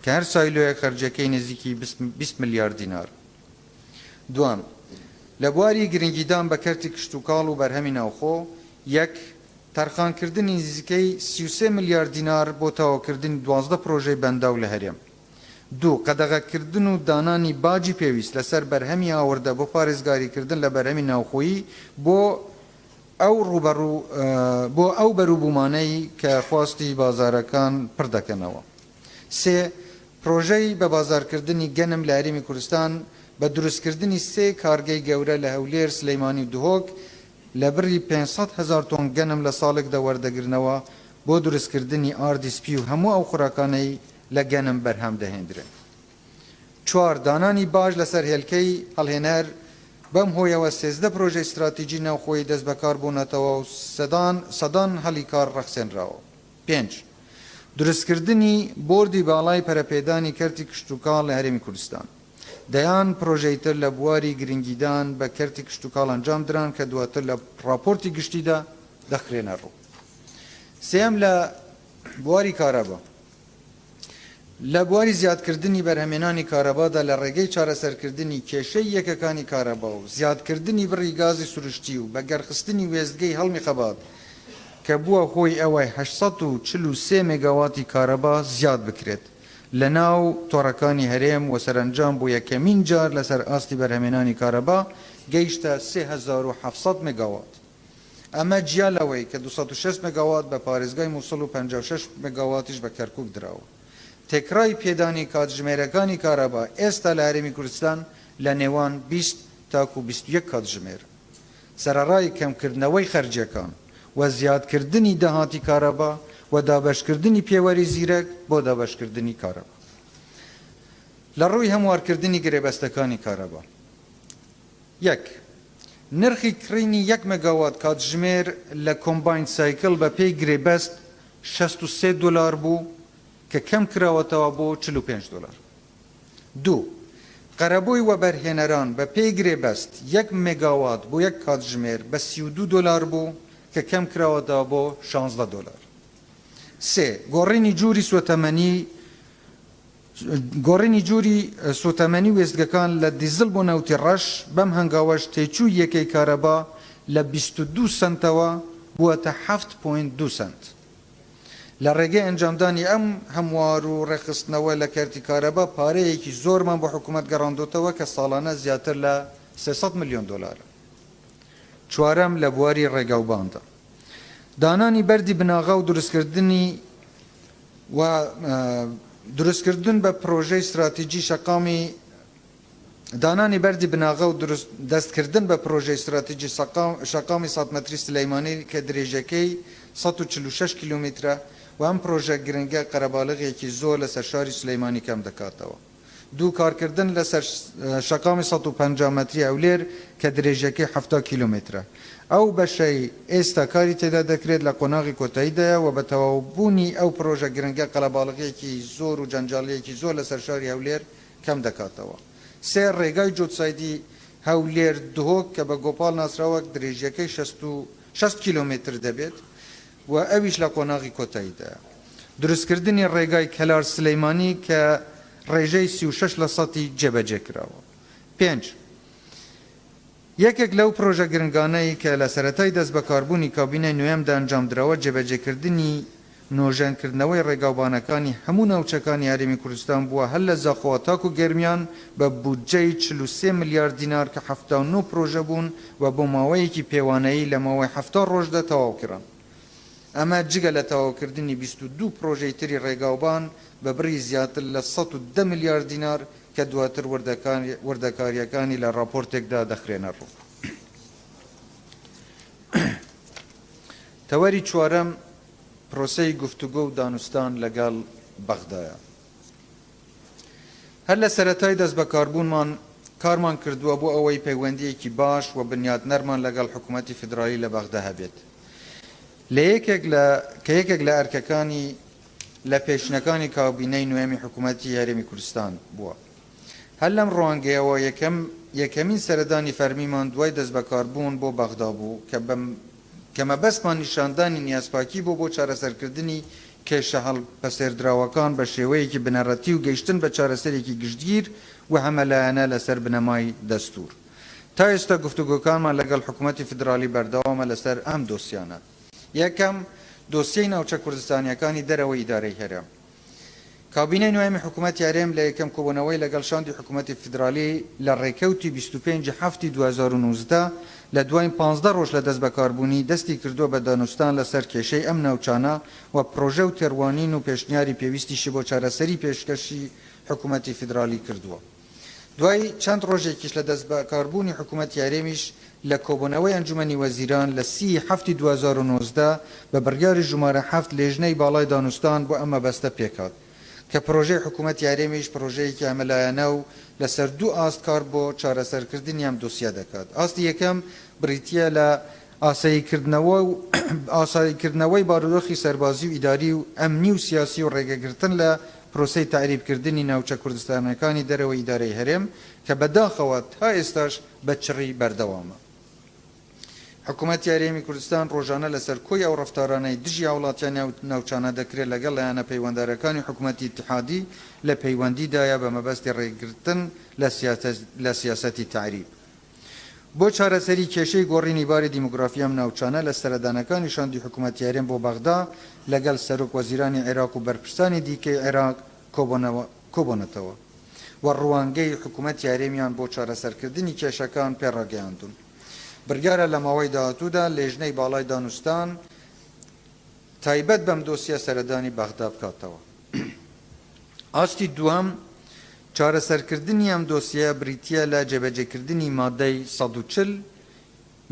کە هەر سایلۆیەک خەرجیەکەی نزیکی 20 ملیار دینار. دووەم، لە بواری گرنگیدان بە کەرتی کشتوکاڵ و بەرهەمی ناوخۆ، یەک. تەرخانکردنی نزیکەی 33 ملیار دینار بۆ تەواوکردنی 12 پرۆژەی بەنداو لە هەرێم. دوو. قەدەغەکردن و دانانی باجی پێویست لەسەر بەرهەمی هاوردە بۆ پارێزگاریکردن لە بەرهەمی ناوخۆیی بۆ ئەو ڕووبەڕوو بۆ ئەو بەروبوومانەی کە خواستی بازارەکان پڕ دەکەنەوە. سێ. پرۆژەی بە بازارکردنی گەنم لە هەرێمی کوردستان بە دروستکردنی سێ کارگەی گەورە لە هەولێر، سلەیمانی و دهۆک لە بڕی 500 هەزار تۆن گەنم لە ساڵێکدا وەردەگرنەوە بۆ دروستکردنی ئاردی سپی و هەموو ئەو خۆراکانەی لە گەنم بەرهەم دەهێندرێن. چوار. دانانی باج لەسەر هێلکەی هەڵهێنەر، بەم هۆیەوە 13 پرۆژەی ستراتیجی ناوخۆیی دەستبەکار بوونەتەوە و سەدان سەدان هەلی کار ڕەخسێنراوە. پێنج. دروستکردنی بۆردی باڵای پەرەپێدانی کەرتی کشتوکاڵ لە هەرێمی کوردستان. دەیان پرۆژەی تر لە بواری گرنگیدان بە کەرتی کشتوکاڵ ئەنجام دران کە دواتر لە ڕاپۆرتی گشتیدا دەخرێنە ڕوو. سێیەم لە بواری کارەبا. لە بواری زیادکردنی بەرهەمێنانی کارەبادا لە ڕێگەی چارەسەرکردنی کێشەی یەکەکانی کارەبا و زیادکردنی بڕی گازی سروشتی و بەگەڕخستنی وێستگەی هەڵمی خەبات کە بووە هۆی ئەوەی 843 مێگاواتی کارەبا زیاد بکرێت لە ناو تۆڕەکانی هەرێم و سەرەنجام بۆ یەکەمین جار لەسەر ئاستی بەرهەمێنانی کارەبا گەیشتە 3700 مێگاوات. ئەمە جیا لەوەی کە 260 مێگاوات بە پارێزگای موسڵ و 56 مێگاواتیش بە کەرکوک دراوە. تێکڕای پێدانی کاتژمێرەکانی کارەبا ئێستا لە هەرێمی کوردستان لە نێوان 20 تاکو 21 کاتژمێر. سەرەڕای کەمکردنەوەی خەرجیەکان و زیادکردنی داهاتی کارەبا و دابەشکردنی پێوەری زیرەک بۆ دابەشکردنی کارەبا. لە ڕووی هەموارکردنی گرێبەستەکانی کارەبا. یەک، نرخی کڕینی یەک مێگاوات کاتژمێر لە combined cycle بە پێی گرێبەست 63 دۆلار بوو کە کەم کراوەتەوە بۆ 45 دۆلار. دوو، قەرەبووی وەبەرهێنەران بە پێی گرێبەست یەک مێگاوات بۆ یەک کاتژمێر بە 32 دۆلار بوو کە کەم کراوەتەوە بۆ 16 دۆلار. سێ، گۆڕینی جوری سوتەمەنی گۆڕینی جوری سوتەمەنی وێستگەکان لە دیزڵ بۆ نەوتی ڕەش، بەم هەنگاوەش تێچووی یەکەی کارەبا لە 22 سەنتەوە بووەتە 7.2 سەنت. لە ڕێگەی ئەنجامدانی ئەم هەموار و ڕێکخستنەوە لە کەرتی کارەبا پارەیەکی زۆرمان بۆ حکوومەت گەڕاندۆتەوە کە ساڵانە زیاتر لە 300 ملیۆن دۆلارە. چوارەم، لە بواری ڕێگاوباندا دانانی بەردی بناغە و دروستکردنی و دروستکردن بە پرۆژەی ستراتیجی شەقامی دانانی بەردی بناغە و دەستکردن بە پرۆژەی ستراتیجی شەقامی 100 مەتری سلەیمانی کە درێژەکەی 146 کیلۆمەترە و ئەم پرۆژە گرنگە قەرەباڵغێکی زۆر لەسەر شاری سلەیمانی کەم دەکاتەوە. دوو، کارکردن لەسەر شەقامی 150 مەتری هەولێر کە درێژەکەی 70 کیلۆمەترە. ئەو بەشەی ئێستا کاری تێدا دەکرێت لە قۆناغی کۆتاییدایە و بە تەواوبوونی ئەو پرۆژە گرنگە قەرەباڵغییەکی زۆر و جەنجاڵییەکی زۆر لەسەر شاری هەولێر کەم دەکاتەوە. سێ، ڕێگای جووتسایدی هەولێر دهۆک کە بە گۆپاڵ ناسراوە درێژییەکەی 60 کیلۆمەتر دەبێت و ئەویش لە قۆناغی کۆتاییدایە. دروستکردنی ڕێگای کەلار سلەیمانی کە ڕێژەی 36 لە سەتی جێبەجێ کراوە. پێنج، یەکێک لەو پرۆژە گرنگانەی کە لە سەرەتای دەستبەکاربوونی کابینەی نۆیەمدا ئەنجامدراوە جێبەجێکردنی نۆژەنکردنەوەی ڕێگاوبانەکانی هەموو ناوچەکانی هەرێمی کوردستان بووە هەر لە زاخۆوە تاکو گەرمیان بە بودجەی 43 ملیار دینار کە 79 پرۆژە بوون و بۆ ماوەیەکی پێوانەیی لە ماوەی 70 ڕۆژدا تەواوکران. ئەمە جگە لە تەواوکردنی 22 پرۆژەی تری ڕێگاوبان بە بڕی زیاتر لە 110 ملیار دینار کە دواتر وردەکارییەکانی لە ڕاپۆرتێکدا دەخرێنە ڕوو. تەوەری چوارەم، پرۆسەی گفتوگۆ و دانوستان لەگەڵ بەغدایە. هەر لە سەرەتای دەستبەکاربوونمان کارمان کردووە بۆ ئەوەی پەیوەندییەکی باش و بنیاتنەرمان لەگەڵ حکوومەتی فیدرالی لە بەغدا هەبێت لە یەکێک لە کە یەکێک لە ئەرکەکانی لە پێشینەکانی کابینەی نۆیەمی حکوومەتی هەرێمی کوردستان بووە. هەر لەم ڕوانگەیەوە یەکەم یەکەمین سەردانی فەرمیمان دوای دەستبەکاربوون بۆ بەغدا بوو کە بە کە مەبەستمان نیشاندانی نیازپاکی بوو بۆ چارەسەرکردنی کێشە هەڵپەسێردراوەکان بە شێوەیەکی بنەڕەتی و گەیشتن بە چارەسەرێکی گشتگیر و هەمەلایەنە لەسەر بنەمای دەستوور. تا ئێستا گفتوگۆکانمان لەگەڵ حکوومەتی فیدراڵی بەردەوامە لەسەر ئەم دۆسیانە. یەکەم، دۆسیەی ناوچە کوردستانییەکانی دەرەوەی ئیدارەی هەرێم. کابینەی نۆیەمی حکوومەتی هەرێم لە یەکەم کۆبوونەوەی لەگەڵ شاندی حکوومەتی فیدرالی لە ڕێکەوتی 25 ی حەفتی 2019 لە دواین 15 ڕۆژ لە دەستبەکاربوونی دەستی کردووە بە دانوستان لەسەر کێشەی ئەم ناوچانە و پڕۆژە و تێڕوانین و پێشنیاری پێویستیشی بۆ چارەسەری پێشکەشی حکوومەتی فیدرالی کردووە. دوای چەند ڕۆژێکیش لە دەستبەکاربوونی حکوومەتی هەرێمیش لە کۆبوونەوەی ئەنجومەنی وەزیران لە سی ی حەفتی 2019 بە بڕیاری ژمارە حەفت لێژنەی باڵای دانوستان بۆ ئەم مەبەستە پێکهات کە پرۆژەی حکوومەتی هەرێمیش پرۆژەیەکی هەمەلایەنە و لەسەر دوو ئاست کار بۆ چارەسەرکردنی ئەم دۆسیە دەکات. ئاستی یەکەم بریتییە لە ئاساییکردنەوە و ئاساییکردنەوەی بارودۆخی سەربازی و ئیداری و ئەمنی و سیاسی و ڕێگەگرتن لە پرۆسەی تەعریبکردنی ناوچە کوردستانیەکانی دەرەوەی ئیدارەی هەرێم کە بەداخەوە تا ئێستاش بە چڕی بەردەوامە. حکومەتی هەرێمی کوردستان ڕۆژانە لەسەر کۆی ئەو ڕەفتارانەی دژی هاوڵاتیانی ئەو ناوچانە دەکرێت لەگەڵ لایەنە پەیوەندارەکانی حکومەتی ئیتیحادی لە پەیوەندیدایە بە مەبەستی ڕێگرتن لە سیاسەتی تەعریب. بۆ چارەسەری کێشەی گۆڕینی باری دیموگرافی ئەم ناوچانە لە سەردانەکانی شاندی حکومەتی هەرێم بۆ بەغدا لەگەڵ سەرۆک وەزیرانی عێراق و بەرپرسانی دیکەی عێراق کۆبۆنەتەوە و ڕوانگەی حکومەتی هەرێمیان بۆ چارەسەرکردنی کێشەکان پێڕاگەیاندوون. بڕیارە لە ماوەی داهاتوودا لێژنەی باڵای دانوستان تایبەت بەم دۆسیە سەردانی بەغدا بکاتەوە. ئاستی دووەم، چارەسەرکردنی ئەم دۆسیەیە بریتییە لە جێبەجێکردنی مادەی 140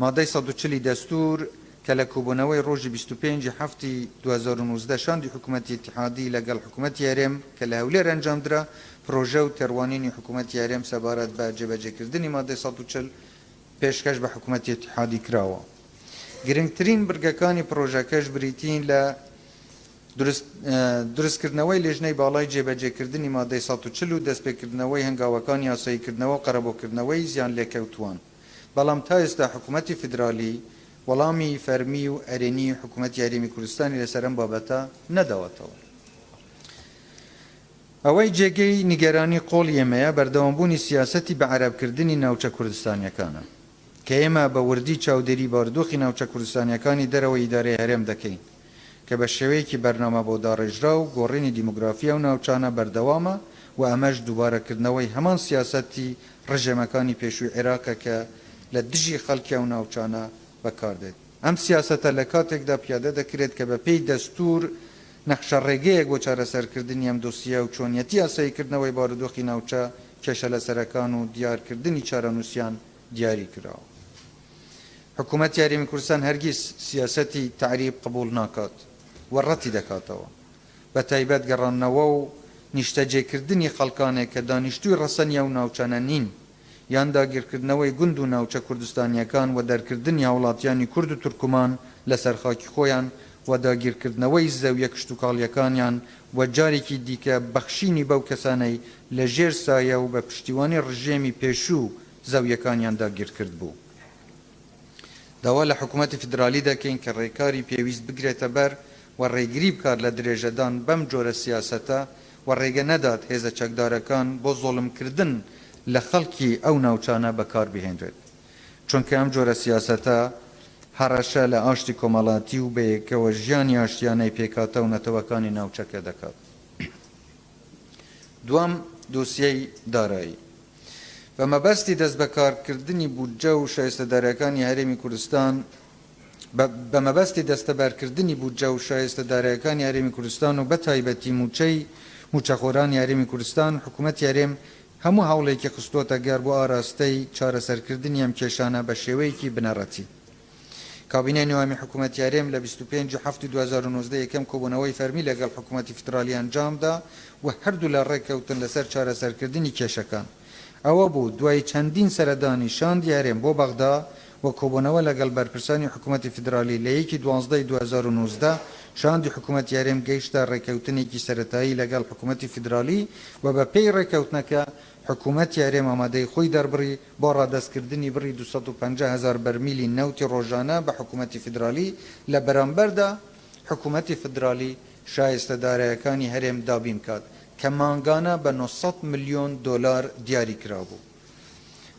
مادەی 140 ی دەستوور کە لە کۆبوونەوەی ڕۆژی 25 ی حەفتی 2019 شاندی حکومەتی ئیتیحادی لەگەڵ حکومەتی هەرێم کە لە هەولێر ئەنجامدرا پرۆژە و تێڕوانینی حکومەتی هەرێم سەبارەت بە جێبەجێکردنی مادەی 140 پێشکەش بە حکومەتی ئیتیحادی کراوە. گرنگترین بڕگەکانی پرۆژەکەش بریتین لە دروستکردنەوەی لێژنەی باڵای جێبەجێکردنی مادەی 140 و دەستپێکردنەوەی هەنگاوەکانی یاساییکردنەوە و قەرەبووکردنەوەی زیانلێکەوتووان. بەڵام تا ئێستا حکومەتی فیدرالی وەڵامی فەرمی و ئەرێنی حکومەتی هەرێمی کوردستانی لەسەر ئەم بابەتە نەداوەتەوە. ئەوەی جێگەی نیگەرانی قوڵی ئێمەیە بەردەوامبوونی سیاسەتی بەعەرەبکردنی ناوچە کوردستانیەکانە. کە ئێمە بە وردی چاودێری بارودۆخی ناوچە کوردستانیەکانی دەرەوەی ئیدارەی هەرێم دەکەین کە بە شێوەیەکی بەرنامە بۆ داڕێژراو گۆڕینی دیمۆگرافی ئەو ناوچانە بەردەوامە و ئەمەش دووبارەکردنەوەی هەمان سیاسەتی ڕژێمەکانی پێشووی عێراقە کە لە دژی خەڵکی ئەو ناوچانە بەکاردێت. ئەم سیاسەتە لە کاتێکدا پیادە دەکرێت کە بە پێی دەستوور نەخشەڕێگەیەک بۆ چارەسەرکردنی ئەم دۆسیە و چۆنیەتی ئاساییکردنەوەی بارودۆخی ناوچە کێشەلەسەرەکان و دیارکردنی چارەنووسیان دیاری کراوە. حکوومەتی هەرێمی کوردستان هەرگیز سیاسەتی تەعریب قبووڵ ناکات و ڕەتی دەکاتەوە، بە تایبەت گەڕاندنەوە و نیشتەجێکردنی خەڵکانێک کە دانیشتووی ڕەسەنی ئەو ناوچانە نین یان داگیرکردنەوەی گوند و ناوچە کوردستانییەکان و دەرکردنی هاوڵاتیانی کورد و تورکمان لەسەر خاکی خۆیان و داگیرکردنەوەی زەویە کشتوکاڵییەکانیان و جارێکی دیکە بەخشینی بەو کەسانەی لە ژێر سایە و بە پشتیوانی ڕژێمی پێشوو زەویەکانیان داگیرکردبوو. داوا لە حکومەتی فیدرالی دەکەین کە ڕێکاری پێویست بگرێتە بەر و ڕێگری بکات لە درێژەدان بەم جۆرە سیاسەتە و ڕێگە نەدات هێزە چەکدارەکان بۆ زوڵمکردن لە خەڵکی ئەو ناوچانە بەکاربهێنرێت چونکە ئەم جۆرە سیاسەتە هەڕەشە لە ئاشتی کۆمەڵاتی و بەیەکەوە ژیانی ئاشتیانەی پێکهاتە و نەتەوەکانی ناوچەکە دەکات. دووەم، دۆسیەی دارایی. بە مەبەستی دەستبەکارکردنی بودجە و شایستە دارایەکانی هەرێمی کوردستان بە مەبەستی دەستەبەرکردنی بودجە و شایستە دارایەکانی هەرێمی کوردستان و بە تایبەتی مووچەی مووچەخۆرانی هەرێمی کوردستان، حکوومەتی هەرێم هەموو هەوڵێکی خستووەتە گەڕ بۆ ئاراستەی چارەسەرکردنی ئەم کێشانە بە شێوەیەکی بنەڕەتی. کابینەی نۆیەمی حکوومەتی هەرێم لە 25 ی حەفتی 2019 یەکەم کۆبوونەوەی فەرمی لەگەڵ حکوومەتی فیدرالی ئەنجامدا و هەردوولا ڕێککەوتن لەسەر چارەسەرکردنی کێشەکان. ئەوە بوو دوای چەندین سەردانی شاندی هەرێم بۆ بەغدا و کۆبوونەوە لەگەڵ بەرپرسانی حکوومەتی فیدرالی لە یەکی دوانزدەی 2019 شاندی حکوومەتی هەرێم گەیشتە ڕێککەوتنێکی سەرەتایی لەگەڵ حکوومەتی فیدرالی و بەپێی ڕێککەوتنەکە حکوومەتی هەرێم ئامادەیی خۆی دەربڕی بۆ ڕادەستکردنی بڕی 250 هەزار بەرمیلی نەوتی ڕۆژانە بە حکوومەتی فیدرالی، لە بەرامبەردا حکوومەتی فیدرالی شایستە دارایەکانی هەرێم دابین بکات کە مانگانە بە 900 ملیۆن دۆلار دیاری کرابوو.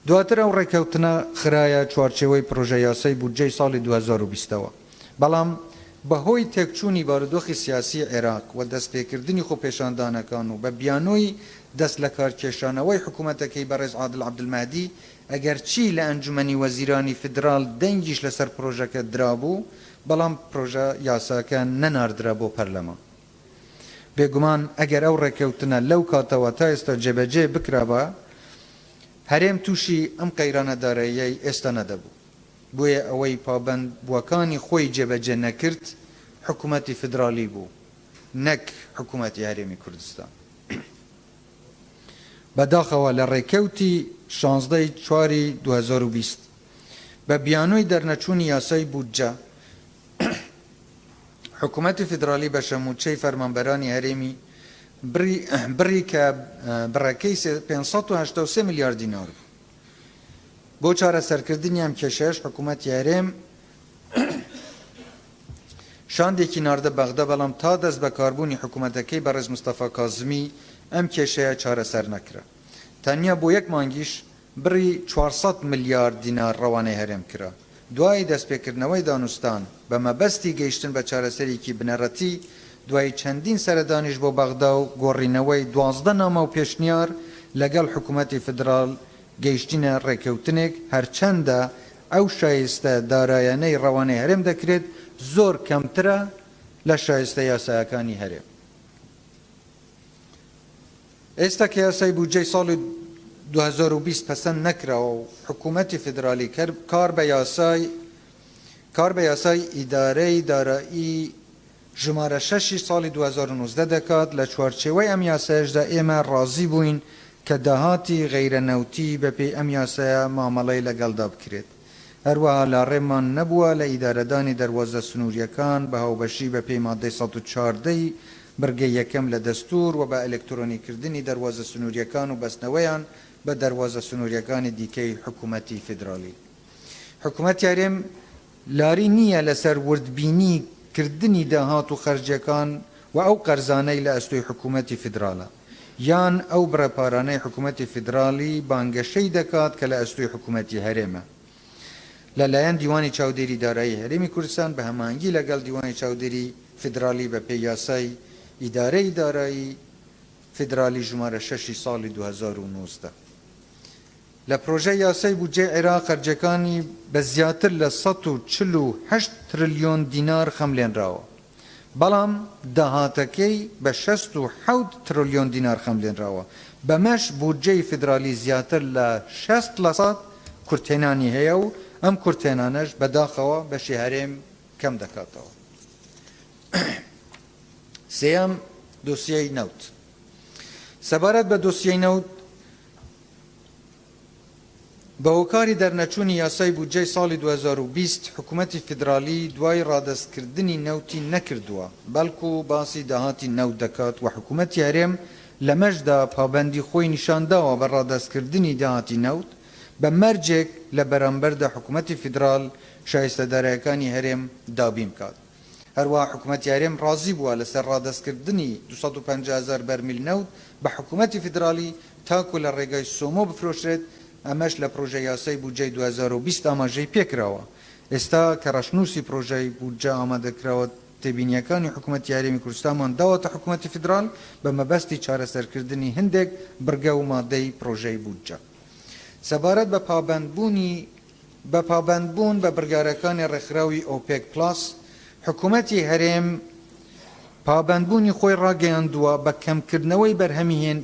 دواتر ئەو ڕێککەوتنە خرایە چوارچێوەی پرۆژەیاسای بودجەی ساڵی 2020 ەوە، بەڵام بەهۆی تێکچوونی بارودۆخی سیاسیی عێراق و دەستپێکردنی خۆپێشاندانەکان و بە بیانووی دەستلەکارکێشانەوەی حکوومەتەکەی بەڕێز عادل عەبدولمەهدی، ئەگەرچی لە ئەنجومەنی وەزیرانی فیدراڵ دەنگیش لەسەر پرۆژەکە درابوو، بەڵام پرۆژە یاساکە نەناردرا بۆ پەرلەمان. بێگومان ئەگەر ئەو ڕێککەوتنە لەو کاتەوە تا ئێستا جێبەجێ بکرابا، هەرێم تووشی ئەم قەیرانە داراییەی ئێستا نەدەبوو. بۆیە ئەوەی پابەندبووەکانی خۆی جێبەجێ نەکرد حکومەتی فیدرالی بوو نەک حکومەتی هەرێمی کوردستان. بەداخەوە لە ڕێکەوتی 16 ی چواری 2020 بە بیانووی دەرنەچوونی یاسای بودجە حکومەتی فیدرالی بەشە مووچەی فەرمانبەرانی هەرێمی بڕی کە بڕەکەی 583 ملیار دینار بوو. بۆ چارەسەرکردنی ئەم کێشەیەش حکوومەتی هەرێم شاندێکی ناردە بەغدا، بەڵام تا دەستبەکاربوونی حکومەتەکەی بەڕێز مستەفا کازمی ئەم کێشەیە چارەسەر نەکرا. تەنیا بۆ یەک مانگیش بڕی 400 ملیار دینار ڕەوانەی هەرێم کرا. دوای دەستپێکردنەوەی دانوستان بە مەبەستی گەیشتن بە چارەسەرێکی بنەڕەتی، دوای چەندین سەردانیش بۆ بەغدا و گۆڕینەوەی 12 نامە و پێشنیار لەگەڵ حکومەتی فیدراڵ گەیشتینە ڕێکەوتنێک، هەرچەندە ئەو شایستە دارایانەی ڕەوانەی هەرێم دەکرێت زۆر کەمترە لە شایستە یاسایەکانی هەرێم. ئێستا کە یاسای بودجەی ساڵی 2020 پەسەند نەکراوە و حکوومەتی فیدرالی کار بە یاسای کار بە یاسای ئیدارەی دارایی ژمارە شەشی ساڵی 2019 دەکات، لە چوارچێوەی ئەم یاسایەشدا ئێمە ڕازی بووین کە داهاتی غەیرە نەوتی بەپێی ئەم یاسایە مامەڵەی لەگەڵدا بکرێت. هەروەها لاڕێمان نەبووە لە ئیدارەدانی دەروازە سنوورییەکان بە هاوبەشی بەپێی ماددەی 114 ی بڕگەی یەکەم لە دەستوور و بە ئەلکترۆنیکردنی دەروازە سنوورییەکان و بەستنەوەیان بە دەروازە سنوورییەکانی دیکەی حکوومەتی فیدراڵی. حکوومەتی هەرێم لاری نییە لەسەر وردبینی کردنی داهات و خەرجییەکان و ئەو قەرزانەی لە ئەستۆی حکوومەتی فیدرالە یان ئەو بڕە پارانەی حکوومەتی فیدراڵی بانگەشەی دەکات کە لە ئەستۆی حکوومەتی هەرێمە لە لایەن دیوانی چاودێری دارایی هەرێمی کوردستان بە هەماهەنگی لەگەڵ دیوانی چاودێری فیدراڵی بە پێی یاسای ئیدارەی دارایی فیدراڵی ژمارە شەشی ساڵی 2019. لە پرۆژەی یاسای بودجەی عێراق خەرجیەکانی بە زیاتر لە 148 ترلیۆن دینار خەملێنراوە، بەڵام داهاتەکەی بە 67 ترلیۆن دینار خەملێنراوە، بەمەش بودجەی فیدرالی زیاتر لە 60 لەسەد کورتهێنانی هەیە و ئەم کورتهێنانەش بەداخەوە بەشی هەرێم کەم دەکاتەوە. سێیەم، دۆسیەی نەوت. سەبارەت بە دۆسیەی نەوت، بە هۆکاری دەرنەچوونی یاسای بودجەی ساڵی 2020، حکومەتی فیدرالی دوای ڕادەستکردنی نەوتی نەکردووە، بەڵکو باسی داهاتی نەوت دەکات و حکومەتی هەرێم لەمەشدا پابەندی خۆی نیشانداوە بە ڕادەستکردنی داهاتی نەوت، بە مەرجێک لە بەرامبەردا حکومەتی فیدرال شایستە دارایەکانی هەرێم دابین بکات. هەروەها حکومەتی هەرێم ڕازی بووە لەسەر ڕادەستکردنی 250 هەزار بەرمیل نەوت بە حکومەتی فیدراڵی تاکو لە ڕێگای سۆمۆ بفرۆشرێت، ئەمەش لە پرۆژە یاسای بودجەی 2020 ئاماژەی پێکراوە. ئێستا کە ڕەشنووسی پرۆژەی بودجە ئامادەکراوە تێبینییەکانی حکومەتی هەرێمی کوردستانمان داوەتە حکومەتی فیدراڵ بە مەبەستی چارەسەرکردنی هەندێک بڕگە و مادەی پرۆژەی بودجە. سەبارەت بە پابەندبوونی بە پابەندبوون بە بڕیارەکانی ڕێکخراوی ئۆپێک پڵاس، حکومەتی هەرێم پابەندبوونی خۆی ڕاگەیاندووە بە کەمکردنەوەی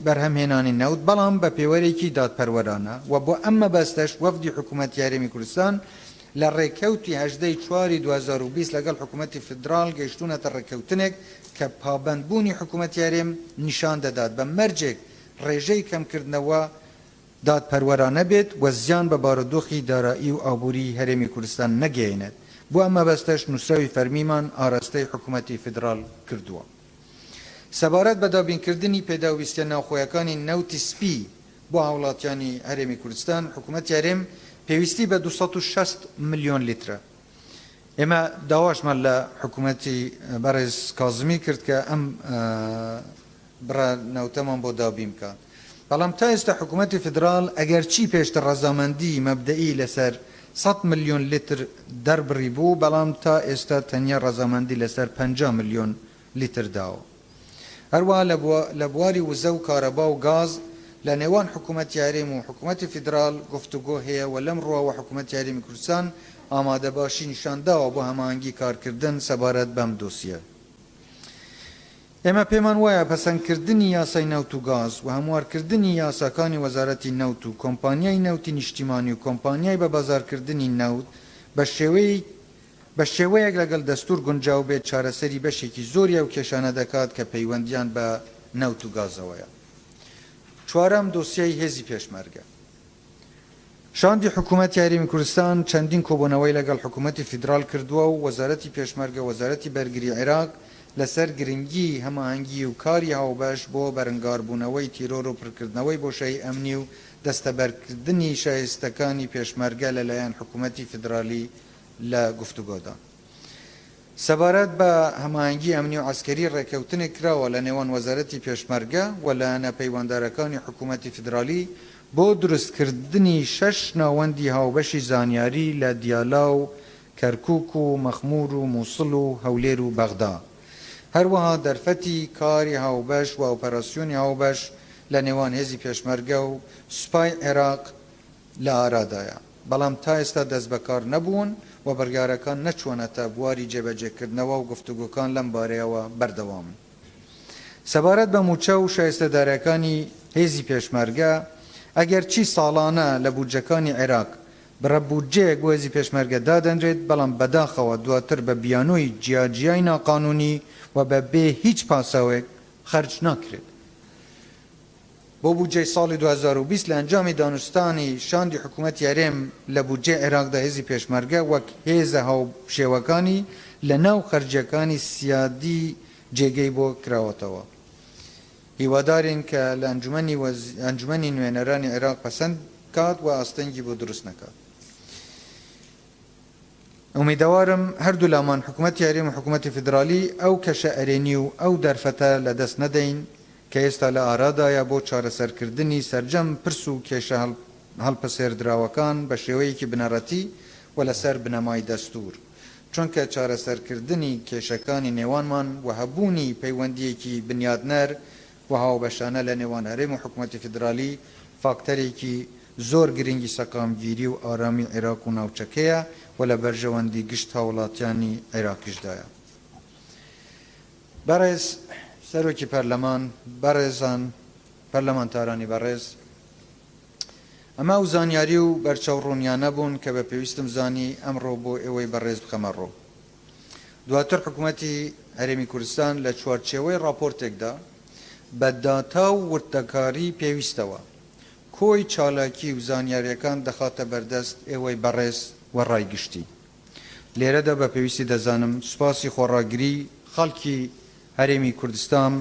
بەرهەمهێنانی نەوت، بەڵام بە پێوەرێکی دادپەروەرانە و بۆ ئەم مەبەستەش وەفدی حکومەتی هەرێمی کوردستان لە ڕێکەوتی 18 ی چواری 2020 لەگەڵ حکومەتی فیدراڵ گەیشتوونەتە ڕێککەوتنێک کە پابەندبوونی حکومەتی هەرێم نیشان دەدات بە مەرجێک ڕێژەی کەمکردنەوە دادپەروەرانە بێت و زیان بە بارودۆخی دارایی و ئابووریی هەرێمی کوردستان نەگەیەنێت، بۆ ئەم مەبەستەش نووسراوی فەرمیمان ئاراستەی حکومەتی فیدراڵ کردووە. سەبارەت بە دابینکردنی پێداویستیە ناوخۆیەکانی نەوتی سپی بۆ هاوڵاتیانی هەرێمی کوردستان، حکومەتی هەرێم پێویستی بە 260 ملیۆن لیترە. ئێمە داواشمان لە حکومەتی بەڕێز کازمی کرد کە ئەم بڕە نەوتەمان بۆ دابین بکات. بەڵام تا ئێستا حکومەتی فیدراڵ ئەگەرچی پێشتر ڕەزامەندی مەبدەئی لەسەر 100 ملیۆن لیتر دەربڕیبوو، بەڵام تا ئێستا تەنیا ڕەزامەندی لەسەر 50 ملیۆن لیتر داوە. هەروەها لە بواری وزە و کارەبا و گاز لە نێوان حکومەتی هەرێم و حکومەتی فیدراڵ گفتوگۆ هەیە و لەم ڕووەوە حکومەتی هەرێمی کوردستان ئامادەباشی نیشانداوە بۆ هەماهەنگی کارکردن سەبارەت بەم دۆسیە. ئێمە پێمان وایە پەسەندکردنی یاسای نەوت و گاز و هەموارکردنی یاساکانی وەزارەتی نەوت و کۆمپانیای نەوتی نیشتیمانی و کۆمپانیای بە بازاڕکردنی نەوت بە شێوەی بە شێوەیەک لەگەڵ دەستوور گونجاو بێت چارەسەری بەشێکی زۆری ئەو کێشانە دەکات کە پەیوەندیان بە نەوت و گازەوەیە. چوارەم، دۆسیەی هێزی پێشمەرگە. شاندی حکوومەتی هەرێمی کوردستان چەندین کۆبوونەوەی لەگەڵ حکوومەتی فیدراڵ کردووە و وەزارەتی پێشمەرگە وەزارەتی بەرگری عێراق لەسەر گرنگیی هەماهەنگی و کاری هاوبەش بۆ بەرەنگاربوونەوەی تیرۆر و پڕکردنەوەی بۆشایی ئەمنی و دەستەبەرکردنی شایستەکانی پێشمەرگە لەلایەن حکوومەتی فیدرالی لە گفتوگۆدان. سەبارەت بە هەماهەنگی ئەمنی و عەسکەری ڕێککەوتنێک کراوە لە نێوان وەزارەتی پێشمەرگە و لایەنە پەیوەندارەکانی حکوومەتی فیدرالی بۆ دروستکردنی شەش ناوەندی هاوبەشی زانیاری لە دیالا و کەرکوک و مەخمور و موسڵ و هەولێر و بەغدا. هەروەها دەرفەتی کاری هاوبەش و ئۆپەراسیۆنی هاوبەش لە نێوان هێزی پێشمەرگە و سوپای عێراق لە ئارادایە، بەڵام تا ئێستا دەستبەکار نەبوون و بڕیارەکان نەچووەنەتە بواری جێبەجێکردنەوە و گفتوگۆکان لەم بارەیەوە بەردەوامن. سەبارەت بە مووچە و شایستەدارەکانی هێزی پێشمەرگە، ئەگەرچی ساڵانە لە بودجەکانی عێراق بڕە بودجەیەک بۆ هێزی پێشمەرگە دادەنرێت، بەڵام بەداخەوە دواتر بە بیانووی جیاجیای ناقانوونی و بە بێ هیچ پاساوێک خەرج ناکرێت. بۆ بودجەی ساڵی 2020 لە ئەنجامی دانوستانی شاندی حکوومەتی هەرێم لە بودجەی عێراقدا هێزی پێشمەرگە وەک هێزە هاوشێوەکانی لە ناو خەرجییەکانی سیادی جێگەی بۆ کراوەتەوە. هیوادارین کە لە ئەنجومەنی ئەنجومەنی نوێنەرانی عێراق پەسەند بکات و ئاستەنگی بۆ دروست نەکات. ئومیدەوارم هەردوولامان حکومەتی هەرێم و حکومەتی فیدرالی ئەو کەشە ئەرێنی و ئەو دەرفەتە لەدەست نەدەین کە ئێستا لە ئارادایە بۆ چارەسەرکردنی سەرجەم پرس و کێشە هەڵپەسێردراوەکان بە شێوەیەکی بنەڕەتی و لەسەر بنەمای دەستوور. چونکە چارەسەرکردنی کێشەکانی نێوانمان و هەبوونی پەیوەندییەکی بنیادنەر و هاوبەشانە لە نێوان هەرێم و حکومەتی فیدرالی فاکتەرێکی زۆر گرنگی سەقامگیری و ئارامی عێراق و ناوچەکەیە و لە بەرژەوەندی گشت هاوڵاتیانی عێراقیشدایە. بەڕێز سەرۆکی پەرلەمان، بەڕێزان پەرلەمانتارانی بەڕێز، ئەمە ئەو زانیاری و بەرچاوڕوونیانە بوون کە بە پێویستم زانی ئەمڕۆ بۆ ئێوەی بەڕێز بخەمە ڕوو. دواتر حکومەتی هەرێمی کوردستان لە چوارچێوەی ڕاپۆرتێکدا بە داتا و وردەکاری پێویستەوە کۆی چالاکی و زانیارییەکان دەخاتە بەردەست ئێوەی بەڕێز و ڕای گشتی. لێرەدا بە پێویستی دەزانم سوپاسی خۆڕاگری خەڵکی هەرێمی کوردستان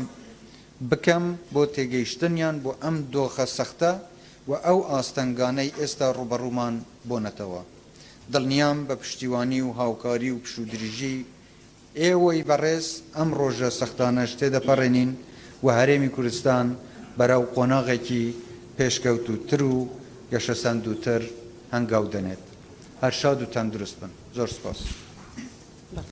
بکەم بۆ تێگەیشتنیان بۆ ئەم دۆخە سەختە و ئەو ئاستەنگانەی ئێستا ڕووبەڕوومان بۆنەتەوە. دڵنیام بە پشتیوانی و هاوکاری و پشوودریژی ئێوەی بەڕێز ئەم ڕۆژە سەختانەش تێدەپەڕێنین و هەرێمی کوردستان بەرەو قۆناغێکی پێشکەوتووتر و گەشەسەندووتر هەنگاو دەنێت. هەر شاد و تەندروست بن. زۆر سوپاس.